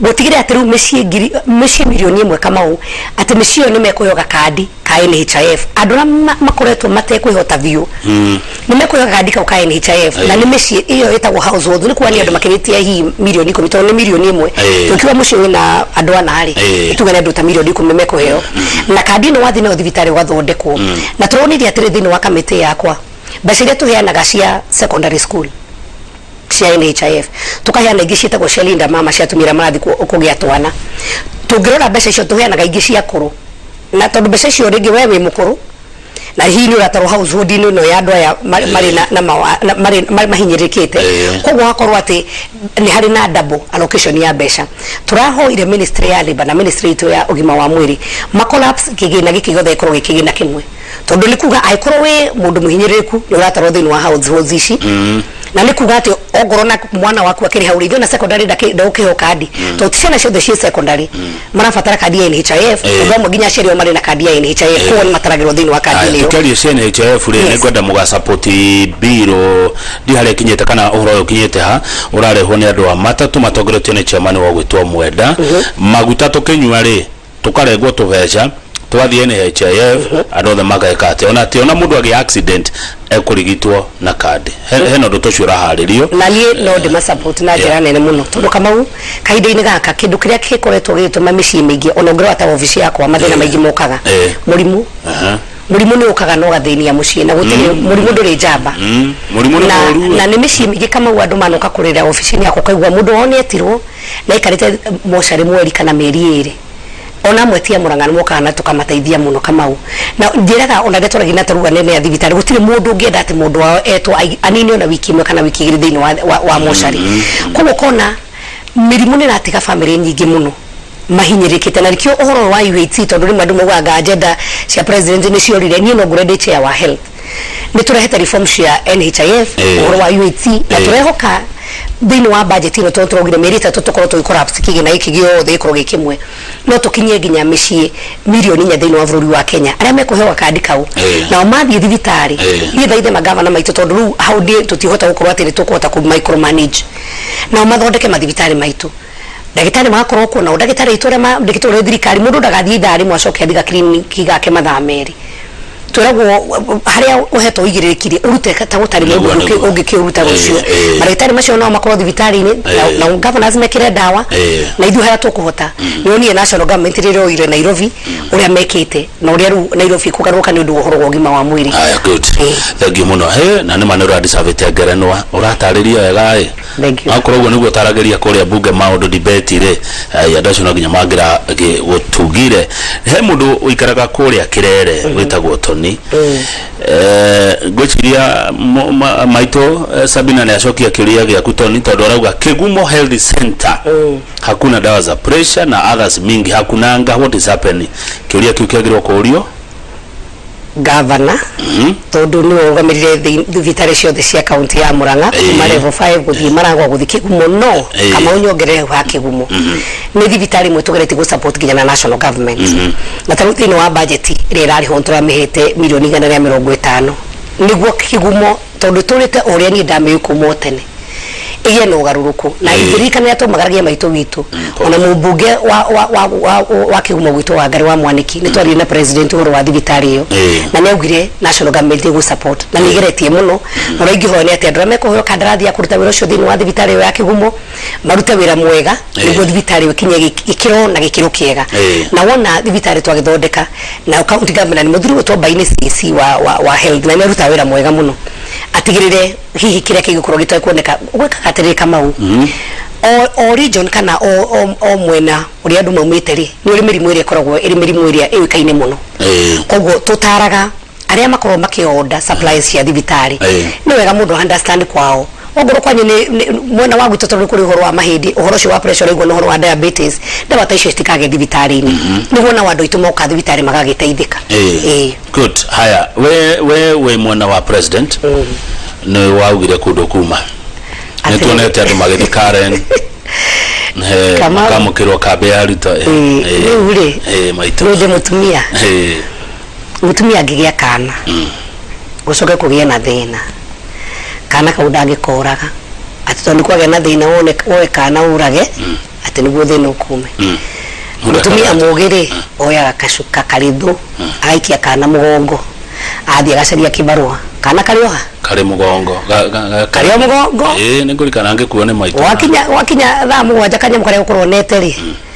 gũtigĩrĩra atĩ rĩu mĩciĩ ngiri, mĩciĩ 1 million, Kamau, atĩ mĩciĩ ĩyo nĩ mekũheo gakandi ka NHIF. Andũ arĩa makoretwo matekwĩhota biũ nĩ mekũheo gakandi kau ka NHIF, na nĩ mĩciĩ ĩyo ĩtagwo household, nĩ kuga nĩ andũ makĩrĩtie hihi 10 million, tondũ nĩ 1 million. Tũkiuga mũciĩ wĩna andũ ana rĩ, tuge nĩ andũ ta 10 million mekũheo na kandi ĩno. Wathiĩ nayo thibitarĩ ũgathondekwo. Na tũronire atĩrĩ, thĩinĩ wa kamĩtĩ yakwa, mbeca iria tũheanaga cia secondary school cia NHIF, tukaheana ingĩ ciĩtagwo cia Linda Mama, cia atumia arĩa marathiĩ kũgĩa twana. Tũngĩrora mbeca icio tũheanaga ingĩ cia akũrũ, na tondũ mbeca icio rĩngĩ we wĩ mũkũrũ na hihi nĩ ũratarwo household-inĩ ĩno ya andũ aya marĩ na marĩ mahinyĩrĩrĩkĩte, koguo hakorwo atĩ nĩ harĩ na double allocation ya mbeca. Tũrahoire ministry ya labour na ministry itũ ya ũgima wa mwĩrĩ ma collapse kĩgĩna gĩkĩ gĩothe gĩkorwo gĩ kĩgĩna kĩmwe, tondũ nĩ kuga angĩkorwo wĩ mũndũ mũhinyĩrĩrĩku nĩ ũratarwo thĩinĩ wa households ici, na nĩ kuga atĩ ongorwo na mwana waku akĩrĩ hau rĩngĩ ona secondary ndagũkĩheo kandi, tondũ ti ciana ciothe ciĩ secondary marabatara kandi ya NHIF, tondũ amwe nginya aciari ao marĩ na kandi ya NHIF, koguo nĩ mataragĩrwo thĩinĩ wa kandi ĩyo. Tukiaria cia NHIF rĩ, nĩngwenda mũgasupport bill ndi harĩa ikinyĩte kana ũhoro ũyũ ũkinyĩte ha ũrarehwo nĩ andũ a matatũ matongoretio nĩ chairman wa gwĩtwo Mwenda. Maguta tũkĩnyua rĩ, tũkarengwo tũbeca twathiĩ NHIF, andũ othe mageka atĩ ona atĩ ona mũndũ agĩa accident ekũrigitwo na kandi. Hena ũndũ ta ũcio ũraharĩrio. Na niĩ no ndĩmasupport na njĩra nene mũno, tondũ Kamau, kahinda-inĩ gaka kĩndũ kĩrĩa gĩkoretwo gĩgĩtũma mĩciĩ mĩingĩ, ona ũngĩrora ta wabici yakwa, mathĩna maingĩ mokaga mũrimũ. Mũrimũ nĩ ũkaga na ũgathĩnia mũciĩ, na gũtirĩ mũrimũ ndũrĩ njamba. Mũrimũ nĩ Na mũũru. Na nĩ mĩciĩ mĩingĩ, Kamau, andũ manoka kũrĩra obici-inĩ yakwa, ũkaigua mũndũ wao nĩ etirwo na aikarĩte mocarĩ mweri kana mĩeri 2. Ona amwe ti a Mũrang'a, nĩ mokaga na tũkamateithia mũno, Kamau. Na njĩraga ona rĩrĩa twaragia na taruga nene ya thibitarĩ, gũtirĩ mũndũ ũngĩenda atĩ mũndũ wao etwo anine ona wiki 1 kana wiki 2 thĩinĩ wa mocarĩ. Koguo ũkona mĩrimũ nĩ ĩratiga bamĩrĩ nyingĩ mũno mahinyĩrĩkĩte, na nĩkĩo ũhoro ũyũ wa UHC, tondũ rĩmwe andũ maugaga agenda cia president nĩ ciorire, niĩ no ngũre ndĩ chair wa health nĩ tũrehete reform cia NHIF, ũhoro wa UHC, na tũrehoka thĩinĩ wa budget ĩno, tondũ tũraugire mĩeri 3 tũkorwo tũgĩ collapse kĩgĩna gĩkĩ gĩothe gĩkorwo gĩ kĩmwe, no tũkinyie nginya mĩciĩ 4 million thĩinĩ wa bũrũri wa Kenya arĩa mekũheo kandi kau, nao mathiĩ thibitarĩ. Niĩ thaithe magavana maitũ, tondũ rĩu hau ndĩ tũtihota gũkorwo atĩ nĩ tũkũhota kũ micromanage, nao mathondeke mathibitarĩ maitũ, ndagĩtarĩ magakorwo kuo, nao ndagĩtarĩ aitũ arĩa mandĩkĩtwo nĩ thirikari, mũndũ ndagathiĩ ithaa rĩmwe acoke athiĩ gakliniki gake mathaa 2. Twĩragwo harĩa ũhetwo ũigĩrĩrĩki rĩ, ũrute ta gũtarĩ mũndũ ũngĩkĩũruta rũciũ. Mandagĩtarĩ macio no makorwo thibitarĩ-inĩ na governors mekĩre ndawa, na ithuĩ harĩa tũkũhota. Nĩ wonire national government rĩrĩa oire Nairobi ũrĩa mekĩte, na ũrĩa rĩu Nairobi kũgarũrũka nĩ ũndũ wa ũhoro wa ũgima wa mwĩrĩ. Aya, good. Thank you mũno. He na nĩ ma nĩ ũradicavĩte ngerenwa, ũratarĩria wega ĩ. Thank you. Akorwo ũguo nĩguo ũtaragĩria kũrĩa bunge maũndũ debate rĩ, ai, andũ acio no nginya mangĩra gũtugire. He mũndũ ũikaraga kũrĩa Kĩrere wĩtagwo Tony. Ngwĩciria maitũ Sabina nĩ acokia kĩũria gĩaku, Tony, tondũ arauga Kĩgumo Health Center hakuna dawa za pressure na others mingi hakunanga, what is happening? Kĩũria kĩu kĩagĩrĩirwo kũũrio. Gavana, tondu niwe ũrũgamĩrĩire thibitarĩ ciothe cia kaunti ya Murang'a, kuma level 5 gũthiĩ Maragwa gũthiĩ Kĩgumo, no Kamau nyongerere ha Kĩgumo nĩ thibitarĩ ĩmwe tũgeretie gũ support nginya na national government, na tarĩu thĩinĩ wa budget ĩrĩa ĩrarĩhwo nĩtũramĩhete mirioni 150 nĩguo Kĩgumo, tondũ tũrĩte o ũrĩa niĩ ndamĩũĩ kuma o tene, ĩgĩe na ũgarũrũku na ingĩririkana twaumagaragia maitũ witũ, ona mũmbunge wa Kĩgumo gwitũ wa Ngarĩ wa Mwaniki, nĩ twaririe na president ũhoro wa thibitarĩ ĩyo, na nĩ augire national government ĩgũ support, na nĩ igeretie mũno. Na ũrĩa ingĩhoya nĩ atĩ andũ arĩa mekũheo kandarathi ya kũruta wĩra ũcio thĩinĩ wa thibitarĩ ĩyo ya Kĩgumo marute wĩra mwega, nĩguo thibitarĩ ĩyo ĩkinye gĩkĩro na gĩkĩro kĩega. Na wona thibitarĩ twagĩthondeka na county governor nĩ mũthuri gwĩtwo Mbaini, CC wa health, na nĩ arutaga wĩra mwega mũno, atigĩrĩre hihi kĩrĩa kĩngĩkorwo gĩtekuoneka gwĩkaga atĩrĩrĩ, Kamau, o region kana o mwena ũrĩa andũ maumĩte rĩ, nĩ ũrĩ mĩrimũ ĩrĩa ĩkoragwo ĩrĩ mĩrimũ ĩrĩa ĩũĩkaine mũno. Koguo tũtaraga arĩa makoragwo makĩorder supplies cia thibitarĩ, nĩ wega mũndũ understand kwao, ongorwo kwanyu nĩ mwena wa gwitũ, tondũ kũrĩ ũhoro wa mahĩndĩ, ũhoro ũcio wa pressure ũraigua, na ũhoro wa diabetes, ndawa ta icio citikage thibitarĩ-inĩ, nĩguo nao andũ aitũ moka thibitarĩ magagĩteithĩka. Good. Haya, we wĩ mwena wa president, nĩ waugire kũndũ kuma nĩ tuonete andũ magĩthiĩ Karen. Kamau. Makamũkĩrwo kambĩ ya arutwo. Rĩu rĩ, maitũ. Nĩ ndĩ mũtumia. Mũtumia angĩgĩa kana gũcoke kũgĩe na thĩna, kana kau ndangĩkoraga atĩ tondũ nĩ kwagĩa na thĩna, wone woe kana ũrage atĩ nĩguo thĩna ũkume. Mũtumia mũgĩ rĩ, oyaga kacuka karĩthũ, agaikia kana mũgongo, athiĩ agacaria kĩbarũa, kana karĩ oha. Karĩ mũgongo. Karĩ o mũgongo. Nĩ ngũrikana ngĩkuo nĩ maitũ. Wakinya thaa 7, kanyamũ karĩa gũkorwo nete rĩ,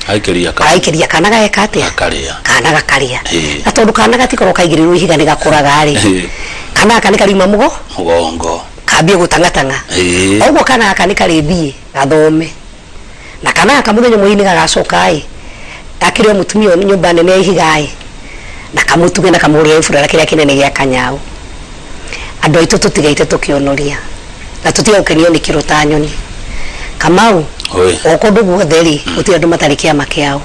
Aikĩria ka araikĩria kana, gageka atĩa? Gakarĩa. Kana gakarĩa. Na tondũ kana gatikorwo kaigĩrĩrwo ihiga nĩ gakũraga rĩ, kana gaka nĩ kariuma mũgo mũgongo, kambie gũtang'atang'a. Ũguo kana gaka nĩ karĩthiĩ gathome, na kana gaka mũthenya ũmwe nĩ gagacoka ĩ akĩrĩ o mũtumia ũyũ nyũmba nene ya ihiga ĩ, na kamũtuge na kamũgũrĩre gĩburana kĩrĩa kĩnene gĩa kanyau. Andũ aitũ tũtigaite tũkĩonoria na tũtiga gũkenio nĩ kĩro ta nyoni, Kamau. Oi. O kũndũ guothe rĩ, gũtirĩ andũ matarĩ kĩama kĩao.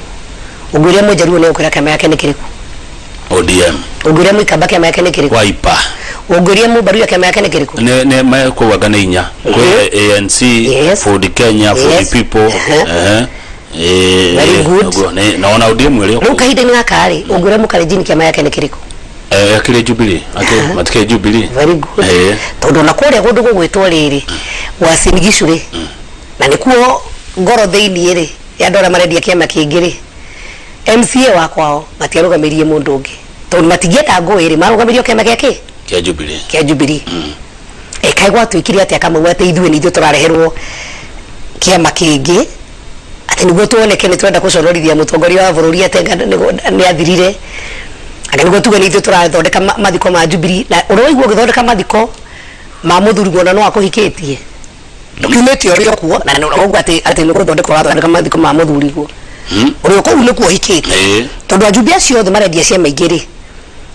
Ũngĩũria Mũjaruo nĩ egũkwĩra kĩama gĩake nĩ kĩrĩkũ. ODM. Ũngĩũria Mũikamba kĩama gĩake nĩ kĩrĩkũ. Wiper. Ũngĩũria Mũmbaruya kĩama gĩake nĩ kĩrĩkũ. Nĩ mekũgwanga nĩ inya kwĩ ANC, Ford Kenya, Ford People. Very good. Ũguo, na ona ODM ĩrĩ o Rĩu kũu. Kahinda-inĩ gaka rĩ, ũngĩũria Mũkalenjin kĩama gĩake nĩ kĩrĩkũ. Akĩrĩ Jubilee, akĩrĩ matikĩrĩ Jubilee. Very good. Tondũ ona kũrĩa kũndũ gũgwĩtwo rĩrĩ Uasin Gishu rĩ, na nĩkuo ngoro thĩiniĩ rĩ ya andũ arĩa marendia kĩama kĩngĩ rĩ, MCA wa kwao matiarũgamirie mũndũ ũngĩ, tondũ matingĩenda ngũĩ rĩ, marũgamirio kĩama gĩa kĩ? Kĩa Jubilee. Kĩa Jubilee. Kaĩ gwatuĩkire atĩa, Kamau, atĩ ithuĩ nĩ ithuĩ tũrareherwo kĩama kĩngĩ atĩ nĩguo tuoneke nĩ tũrenda gũconorithia mũtongoria wa bũrũri, atĩ anga nĩ athirire, anga nĩguo tuge nĩ ithuĩ tũrathondeka mathiko ma Jubilee? Na ũrĩa waigua ũgĩthondeka mathiko ma mũthuri ona no akũhikĩtie, ndũkiumĩte ũrĩa kuo na nĩ ũrauga atĩ nĩ gũthondeka ũrathondeka mathiko ma mũthuriguo ũrĩa kũu nĩkuo ũhikĩte. Tondũ ajumbe acio othe marendia ciama ingĩ rĩ,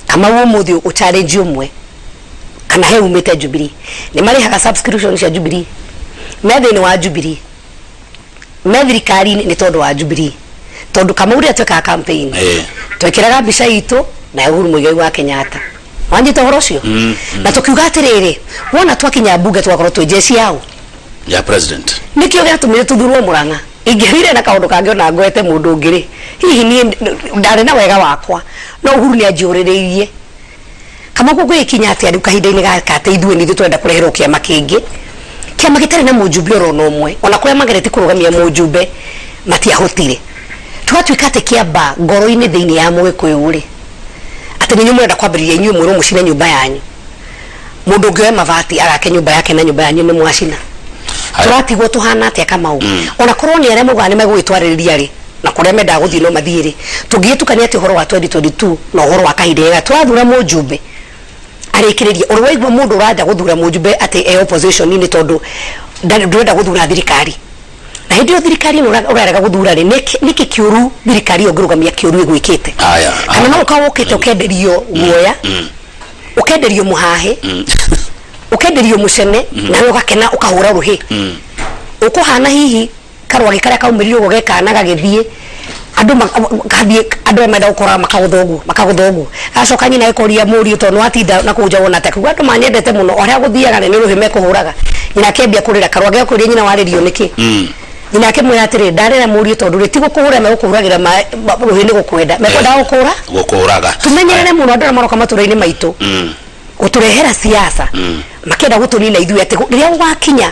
Kamau, ũmũthĩ ũchallenge ũmwe kana he umĩte Jubilee, nĩ marĩhaga subscription cia Jubilee, me thĩinĩ wa Jubilee, me thirikari-inĩ nĩ tondũ wa Jubilee? Tondũ Kamau, rĩrĩa twekaga campaign, twekĩraga mbica itũ na ya Uhuru Muigai wa Kenyatta, wanyita ũhoro ũcio, na tũkiuga atĩrĩrĩ, wona twakinya mbunge tũgakorwo twĩ jeshi yao ya president. Nĩkĩo gĩatũmire tũthurwo Mũrang'a. Ingĩrire na kaũndũ kangĩ ona ngwete mũndũ ũngĩ rĩ, hihi niĩ ndarĩ na wega wakwa, no Uhuru nĩ anjũrĩrĩirie. Kama gũgĩkinya atĩa rĩu kahinda-inĩ gaka atĩ ithuĩ nĩ ithuĩ tũrenda kũreherwo kĩama kĩngĩ, kĩama gĩtarĩ na mũjumbe oro na ũmwe, ona kũrĩa mageretie kũrũgamia mũjumbe matiahotire, tũgatuĩka atĩ kĩamba ngoro-inĩ thĩinĩ ya Mũgĩkũyũ rĩ, atĩ nĩ inyuĩ mũrenda kwambĩrĩria, inyuĩ mwĩrwo mũcine nyũmba yanyu, mũndũ ũngĩ oe mabati agake nyũmba yake na nyũmba yanyu nĩ mwacina. Haya. Tũratigwo tũhana atĩa, Kamau? Ona korwo nĩ arĩa maugaga nĩ megũgĩtwarĩrĩria rĩ, na kũrĩa mendaga gũthiĩ no mathiĩ rĩ, tũngĩgĩtukania atĩ ũhoro wa 2022 na ũhoro wa kahinda gaka tũrathura mũjumbe arĩkĩrĩrie? Ũrĩ waigua mũndũ ũrenda gũthura mũjumbe atĩ e opposition-inĩ tondũ ndũrenda gũthura thirikari, na hĩndĩ ĩyo thirikari ĩno ũrarega gũthura rĩ, nĩkĩ kĩũru thirikari ĩyo ũngĩrũgamia kĩũru ĩgwĩkĩte? Haya. Kana no ũkorwo ũkĩte ũkenderio guoya, ũkenderio mũhahĩ, ũkenderio mũcene, nawe ũgakena ũkahũra rũhĩ, ũkũhana hihi karwagĩ karĩa kaumĩrire ũguo gekana gagĩthiĩ Andũ kathiĩ, andũ aya menda gũkora makagũtha ũguo, makagũtha ũguo. Gacoka nyina ĩkoria mũriũ, tondũ nĩwatinda na kũu nja wona atĩa? Kuga andũ manyendete mũno, o harĩa gũthiaga nĩ rũhĩ mekũhũraga. Nyina akĩambia kũrĩra. Karũa gekũria nyina, warĩrio nĩkĩ? Nyina akĩmwĩra atĩrĩ, ndarĩra mũriũ tondũ rĩ, ti gũkũhũra megũkũhũragĩra rũhĩ, nĩ gũkwenda mekwendaga gũkũra. Gũkũraga. Tumenyerere mũno andũ arĩa maroka matũra-inĩ maitũ gũtũrehera siasa, makĩenda gũtũnina ithuĩ, atĩ rĩrĩa gũgakinya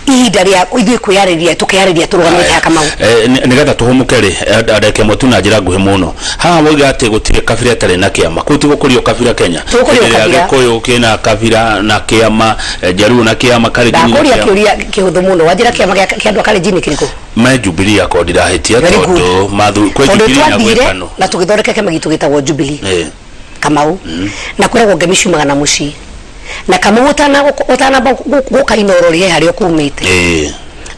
ihinda rĩa ithuĩ kwĩyarĩria, tũkeyarĩria tũrũgamĩte haha, Kamau. Nĩgetha tũhũmũke rĩ, ndagĩka ĩmwe tu na njĩra nguhĩ mũno, haha wauga atĩ gũtirĩ kabira ĩtarĩ na kĩama, kũu ti gũkũrio kabira Kenya? Tũgũkũrio Hĩndĩ ĩrĩa kabira. Gĩkũyũ kĩna kabira na kĩama, Njaruo na kĩama, Kalenjin na Ndakũria kĩama. Kĩũria kĩhũthũ mũno. Wanjĩra kĩama kĩa andũ a Kalenjin nĩ kĩrĩkũ? Me Jubilee akorwo ndirahĩtia. Very good. Tondũ mathu kwĩ Tondũ Jubilee na gwĩ twathire KANU. Na tũgĩthondeka kĩama gitũ gĩtagwo Jubilee. Kamau, na kwĩragwo ngemi ciumaga na mũciĩ, na Kamau, ũtanamba gũka Inoro rĩ, he harĩa ũkumĩte.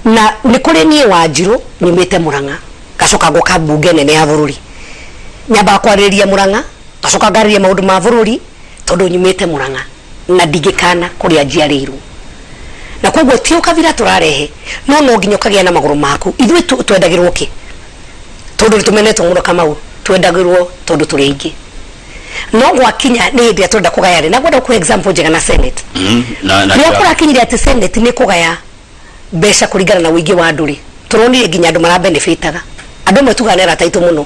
Na nĩ kũrĩ niĩ Wanjirũ nyumĩte Mũrang'a, ngacoka ngoka mbunge nene ya bũrũri, nyambaga kwarĩrĩria Mũrang'a, ngacoka ngarĩrĩria maũndũ ma bũrũri, tondũ nyumĩte Mũrang'a na ndingĩkana kũrĩa njiarĩirwo. Na koguo ti ũkabira tũrarehe, no nginya ũkagĩa na magũrũ maku. Ithuĩ twendagĩrwo kĩ? Tondũ nĩ tũmenetwo mũno, Kamau. Twendagĩrwo tondũ tũrĩ aingĩ, no gwakinya nĩ hĩndĩ ĩrĩa tũrenda kũgaya rĩ, na ngwenda gũkũhe example njega na Senate. Na Rĩrĩa kũrakinyire atĩ Senate nĩ kũgaya mbeca kũringana na ũingĩ wa andũ rĩ, tũronire nginya andũ marabenefitaga. Andũ amwe tugaga nĩ arata aitũ mũno,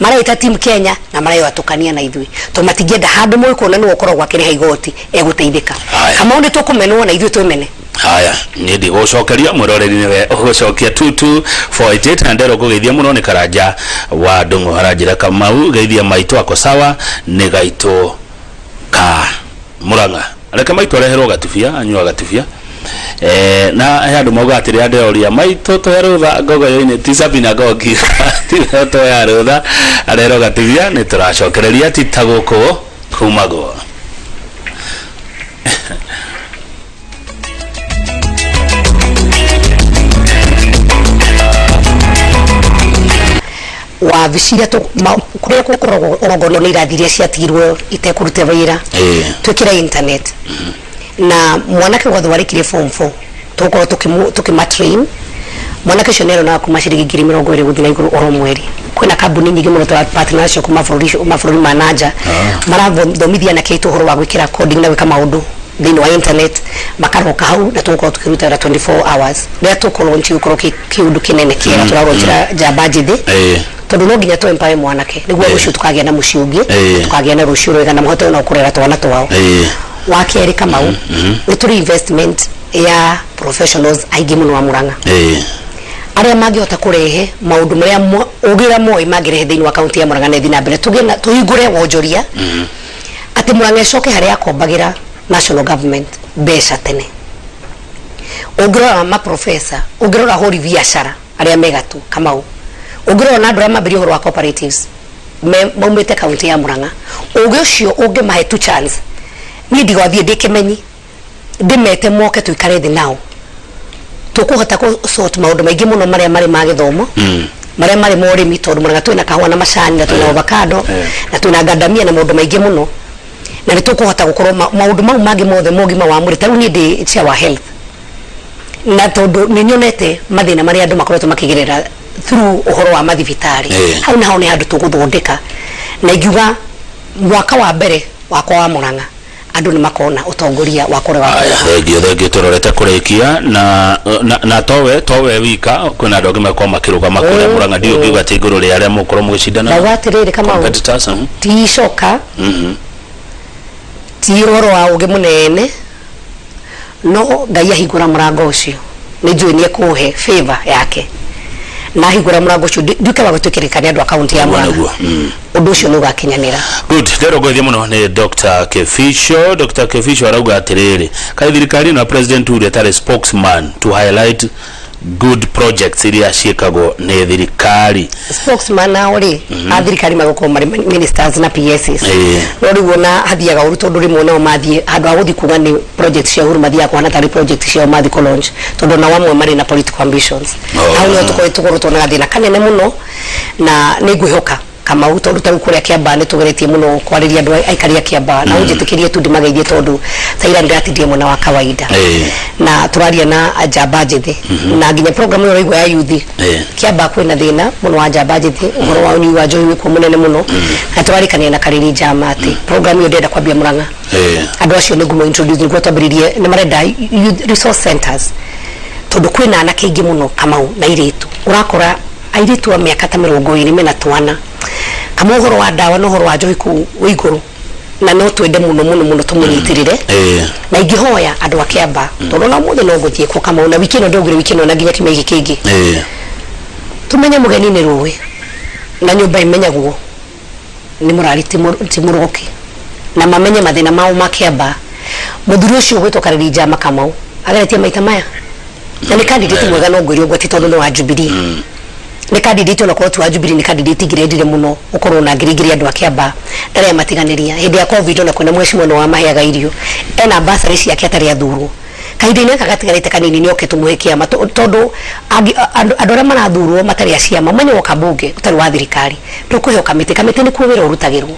mareita Team Kenya na mareyatũkania na ithuĩ, tondũ matingĩenda handũ mũĩ kuona nĩwe ũkoragwo akĩrĩha igoti egũteithĩka. Haya. Kamau, nĩ tũkũmenwo na ithuĩ twĩmene. Haya, niĩ ndigũcokeria mwĩroreri, nĩwe ũgũcokia. 22488 na ndero ngũgeithia mũno nĩ Karanja wa Ndũng'ũ, aranjĩra, "Kamau, geithia maitũ ako sawa." Nĩ gaitũ ka Mũrang'a. Reke maitũ areherwo gatubia, anyua gatubia. Na he andũ mauga atĩ rĩrĩa ndĩroria maitũ tũhe rũtha ngogoyo-inĩ, ti Sabina Ngogi, tiwe twoya rũtha areherwo gatubia. Nĩ tũracokereria ti ta gũkũ kumagwo. Wabici iria kũrĩa gũkoragwo onokorwo nĩ irathi iria ciatigirwo itekũruta wĩra, twĩkĩre internet, na mwanake wothe warĩkirie form 4 tũgũkorwo tũkĩma-train. Mwanake ũcio nĩ aronaga kuma ciringi 20,000 gũthiĩ na igũrũ oro mweri. Kwĩna kambuni nyingĩ mũno tũra partner nacio kuma mabũrũri ma nanja, marathomithia anake aitũ ũhoro wa gwĩkĩra coding na gwĩka maũndũ thĩinĩ wa internet, makaroka hau, na tũgũkorwo tũkĩruta wĩra 24 hours. Rĩrĩa tũkũ-launch gũkorwo kĩ kĩũndũ kĩnene kĩega, tũra-launchĩra njamba njĩthĩ, tondũ no nginya tũ empower mwanake nĩguo rũciũ tũkagĩa na mũciĩ ũngĩ, tũkagĩa na rũciũ rwega na mahote ona kũrera twana twao. Wa kerĩ, Kamau, nĩ tũrĩ investment ya professionals aingĩ mũno a Murang'a, arĩa mangĩhota kũrehe maũndũ marĩa ũgĩ ũrĩa moĩ mangĩrehe thĩinĩ wa kaunti ya Murang'a na ĩthiĩ na mbere, tũgĩe na tũhingũre wonjoria, atĩ Murang'a ĩcoke harĩa yakombagĩra national government mbeca tene. Ũngĩrora maprofesa, ũngĩrora hũri biacara arĩa megatũ, Kamau, ũngĩrora na andũ arĩa mambĩrĩria ũhoro wa cooperatives me maumĩte kaunti ya Murang'a, ũgĩ ũcio ũngĩmahe tu chance, niĩ ndigwathiĩ ndĩ kĩmenyi, ndĩmete moke tũikare thĩ nao, tũkũhota kũ sort maũndũ maingĩ mũno marĩa marĩ ma gĩthomo, marĩa marĩ ma ũrĩmi, tondũ Murang'a twĩna kahũa na macani na twĩna avocado na twĩna ngandamia na maũndũ maingĩ mũno, na nĩ tũkũhota gũkorwo maũndũ mau mangĩ mothe ma ũgima wa mwĩrĩ. Ta rĩu niĩ ndĩ chair wa health, na tondũ nĩ nyonete mathĩna marĩa andũ makoretwo makĩgerera through ũhoro wa mathibitarĩ, hau naho nĩ handũ tũgũthondeka, na ingiuga mwaka wa mbere wakwa wa Murang'a andũ nĩ makona ũtongoria wa kũrĩa wa Aya, thengio, thengio. Tũrorete kũrĩkia na towe wika, kwĩna andũ angĩ makorwo makĩrũgama kũrĩa Mũrang'a, ndiũ ngiuga atĩ igũrũ rĩa arĩa mũgũkorwo mũgĩcindana. Ndauga atĩrĩrĩ, Kamau, Competitors, ti icoka, ti ũhoro wa ũgĩ mũnene, no Ngai ahingũra mũrango ũcio, nĩ njũĩ nĩ ekũhe favor yake, na ahingũra mũrango ũcio nduĩke wa gwĩtĩkĩrĩka nĩ andũ a kaunti ya Nĩguo, Murang'a, nĩguo. Ũndũ ũcio nĩ ũgakinyanĩra. Good, ndĩrongoithia mũno nĩ Dr. Keficho. Dr. Keficho arauga atĩrĩrĩ, kaĩ thirikari ĩno ya President Uhuru ĩtarĩ spokesman to highlight good projects iria ciĩkagwo nĩ thirikari? Spokesman nao rĩ, a thirikari magũkorwo marĩ ministers na PSs. No rĩu ona hathiaga ũru, tondũ rĩmwe nao mathiĩ handũ ha gũthiĩ kuga nĩ project cia Uhuru, mathiaga kuhana tarĩ project ciao mathiĩ kũ launch, tondũ nao amwe marĩ na political ambitions. Hau nĩho tũkorwo tuona gathĩna kanene mũno, na nĩ ngwĩhoka Kamau, tondu ta riu kuria Kiambaa nĩ tũgeretie mũno kwarĩria andũ aikari a Kiambaa, na ũnjĩtĩkĩrie tu ndĩmageithie, tondũ ta ira ndĩratindire mwena wa kawaida na tũraria na njamba njĩthĩ, na nginya program ĩyo ũraigua ya yuthi. Kiambaa kwĩna thĩna mũno wa njamba njĩthĩ, ũhoro wa ũnyui wa njohi wĩkuo mũnene mũno, na tũrarĩkania na Karĩri Njama atĩ program ĩyo ndĩrenda kwambia Mũrang'a. Andũ acio nĩ ngumo introduce nĩguo twambĩrĩrie, nĩ marenda youth resource centers, tondũ kwĩna anake aingĩ mũno, Kamau, na airĩtu. Ũrakora airĩtu a mĩaka ta 20 mena twana. Kamau, ũhoro wa ndawa na ũhoro wa njohi kũu wĩ igũrũ, na no twende mũno mũno mũno tũmũnyitĩrĩre. Na ingĩhoya andũ a Kĩamba, tondũ ona ũmũthĩ no ngũthiĩ kuo, Kamau, na wiki ĩno ndĩraugire, wiki ĩno na nginya kiumia gĩkĩ kĩngĩ, tũmenye mũgeni nĩ rũĩ na nyũmba ĩmenyagwo nĩ mũrari ti mũroki, na mamenye mathĩna mao ma Kĩamba. Mũthuri ũcio ũgwĩtwo Karĩri Njama, Kamau, ageretie maita maya na nĩ candidate mwega. No ngwĩre ũguo, atĩ tondũ nĩ wa Jubilee, nĩ candidate, ona korwo ti wa Jubilee, nĩ candidate ingĩrendire mũno ũkorwo na ngiri andũ a Kĩamba ndarĩa matiganĩria. Hĩndĩ ya COVID ona kwĩna mheshimiwa nĩ wamaheaga irio, ena basarĩ ciake atarĩ athurwo. Kahinda-inĩ gaka gatigarĩte kanini, nĩ oke tũmũhe kĩama, tondũ andũ arĩa marathurwo matarĩ a ciama, menye woka mbunge ũtarĩ wa thirikari ndũkũheo kamĩtĩ. Kamĩtĩ nĩkuo wĩra ũrutagĩrwo.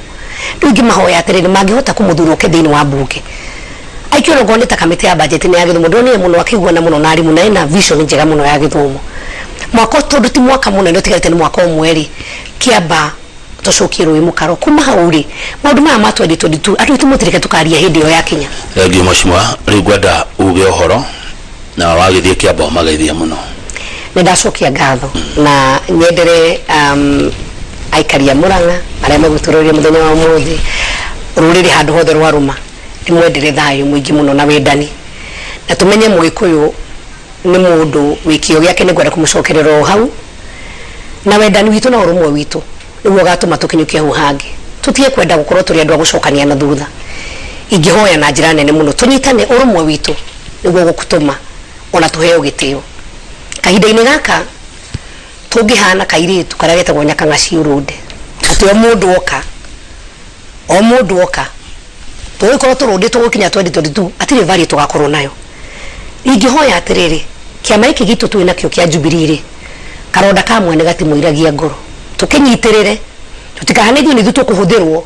Rĩu ingĩmahoya atĩrĩrĩ, mangĩhota kũmũthura oke thĩinĩ wa mbunge, aikio onokorwo nĩ ta kamĩtĩ ya budget nĩ ya gĩthomo. Ndonire mũno akĩiguana mũno na arimũ, na ena vision njega mũno ya gĩthomo. Mwaka, tondũ ti mwaka mũnene ũtigarĩte, nĩ mwaka ũmwe rĩ, Kĩamba tũcokie rũĩ mũkaro. Kuma hau rĩ, maũndũ maya ma 2022, andũ aitũ mũtireke tũkaria hĩndĩ ĩyo yakinya. Thengiũ, mheshimiwa. Rĩu ngwenda uge ũhoro na wagĩthiĩ Kĩamba ũmageithie mũno. Nĩ ndacokia ngatho na nyendere aikari a Murang'a arĩa megũtũrĩria mũthenya wa ũmũthĩ, rũrĩrĩ handũ hothe rwarũma, ndĩmwendere thayũ mũingĩ mũno na wendani, na tũmenye Mũgĩkũyũ nĩ mũndũ wĩ kĩo gĩake. Nĩ ngwenda kũmũcokerera o hau, na wendani witũ na ũrũmwe witũ nĩguo ũgatũma tũkinyũkie hau hangĩ. Tũtige kwenda gũkorwo tũrĩ andũ a gũcokania na thutha. Ingĩhoya na njĩra nene mũno tũnyitane, ũrũmwe witũ nĩguo gũtũma ona tũheo gĩtĩo kahinda-inĩ gaka. Tũngĩhana kairĩtu karĩa getagwo Nyakang'aci Ũrũnde, atĩ o mũndũ oka, o mũndũ oka, tũgĩkorwo tũrũndĩtwo gũkinya 2022, atirĩ value tũgakorwo nayo. Ingĩhoya atĩrĩrĩ, kĩama gĩkĩ gitũ twĩ nakĩo kĩa Jubilee rĩ, karonda ka mwene gatimũiragia ngoro. Tũkĩnyitĩrĩre, tũtikahane ithuĩ nĩ ithuĩ tũkũhũthĩrwo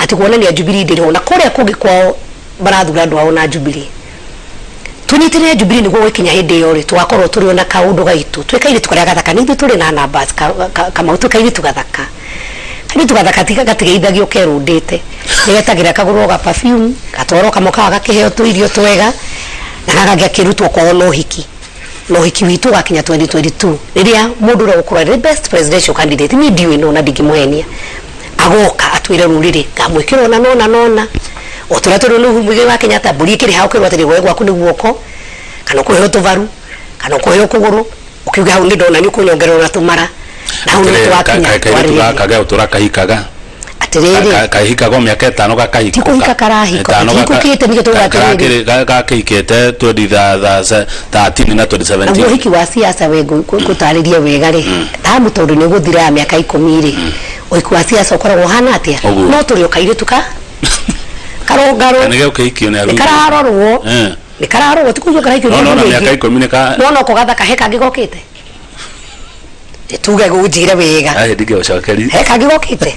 atĩ kuonania Jubilee ndĩrĩ ho, na kũrĩa kũngĩ kwao marathura andũ ao na Jubilee. Tũnyitĩrĩre Jubilee nĩguo gũkinya hĩndĩ ĩyo rĩ, tũgakorwo tũrĩ ona kaũndũ gaitũ. Twĩ kairĩtu karĩa gathaka, nĩ ithuĩ tũrĩ na numbers. Kamau, twĩ kairĩtu gathaka. Kairĩtu gathaka gatigeithagio kerũndĩte, nĩgetagĩra kagũrwo ga perfume, gatwarwo kamũkawa, gakĩheo tũirio twega, na gagakĩrutwo kwao na ũhiki. Na ũhiki witũ ũgakinya 2022, rĩrĩa mũndũ ũrĩa ũgũkorwo arĩ best presidential candidate, niĩ ndiũĩ no na ndingĩmũhenia, agoka atwĩre rũrĩrĩ ngamwĩkĩra ona nona nona o tũrĩa tũrĩ nĩ Mũigai wa Kenyatta. Mbũri ĩkĩrĩ ha ũkĩrwo atĩrĩ, we gwaku nĩ guoko, kana ũkũheo tũbaru, kana ũkũheo kũgũrũ, ũkiuga hau nĩ ndona nĩ ũkũnyongerera ona tũmara, na hau nĩ twakinya. Kairĩtu gaka gegũtũra kahikaga. Atĩrĩrĩ, Kahikaga o mĩaka 5 gakahikũka. Ti kũhika karahika, gĩtihikũkĩte, nĩkĩo tũuga atĩrĩrĩ. Gakĩhikĩte 2013 na 2017. Naguo ũhiki wa siasa, we ngũtarĩrie wega rĩ, tamu, tondũ nĩ ũgũthira ya mĩaka 10 rĩ, ũhiki wa siasa ũkoragwo ũhana atĩa? Ũguo. No tũrĩ o kairĩtu ka karũngarũ. Nĩ gegũkĩhikio nĩ nĩ arũme. Kararorwo. Nĩ kararorwo, ti kũigua karahikio. No nĩ no na andũ mĩaka aingĩ. 10 nĩ ka No noko gathaka, he kangĩ gokĩte, tuge gũnjĩre wega. Ai, ndingĩgũcokeri. He kangĩ gokĩte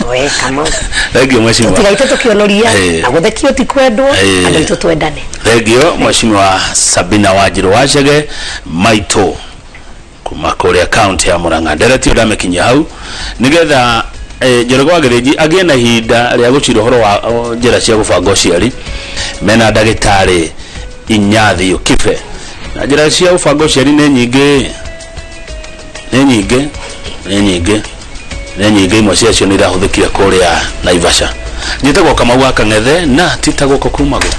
we, Kamau. Thengiũ, mheshimiwa. Tũtigaite tũkĩonoria na gũthekio ti kwendwo. Andũ aitũ twendane. Thengiũ, mheshimiwa Sabina Wanjiru Wachege Maitũ kuma kũrĩa kaunti ya Murang'a. Ndereti ĩyo ndamĩkinyia hau nĩgetha Njoroge wa Gĩthĩnji agĩe na ihinda rĩa gũcira ũhoro wa njĩra cia gũbanga ũciari mena ndagĩtarĩ Inyathio Kibe. Na njĩra cia gũbanga ũciari nĩ nyingĩ, nĩ nyingĩ, nĩ nyingĩ, nĩ nyingĩ. Imwe ciacio nĩ irahũthĩkire kũrĩa Naivasha. Njĩtagwo Kamau wa Kang'ethe na tita gũkũ kumagwo.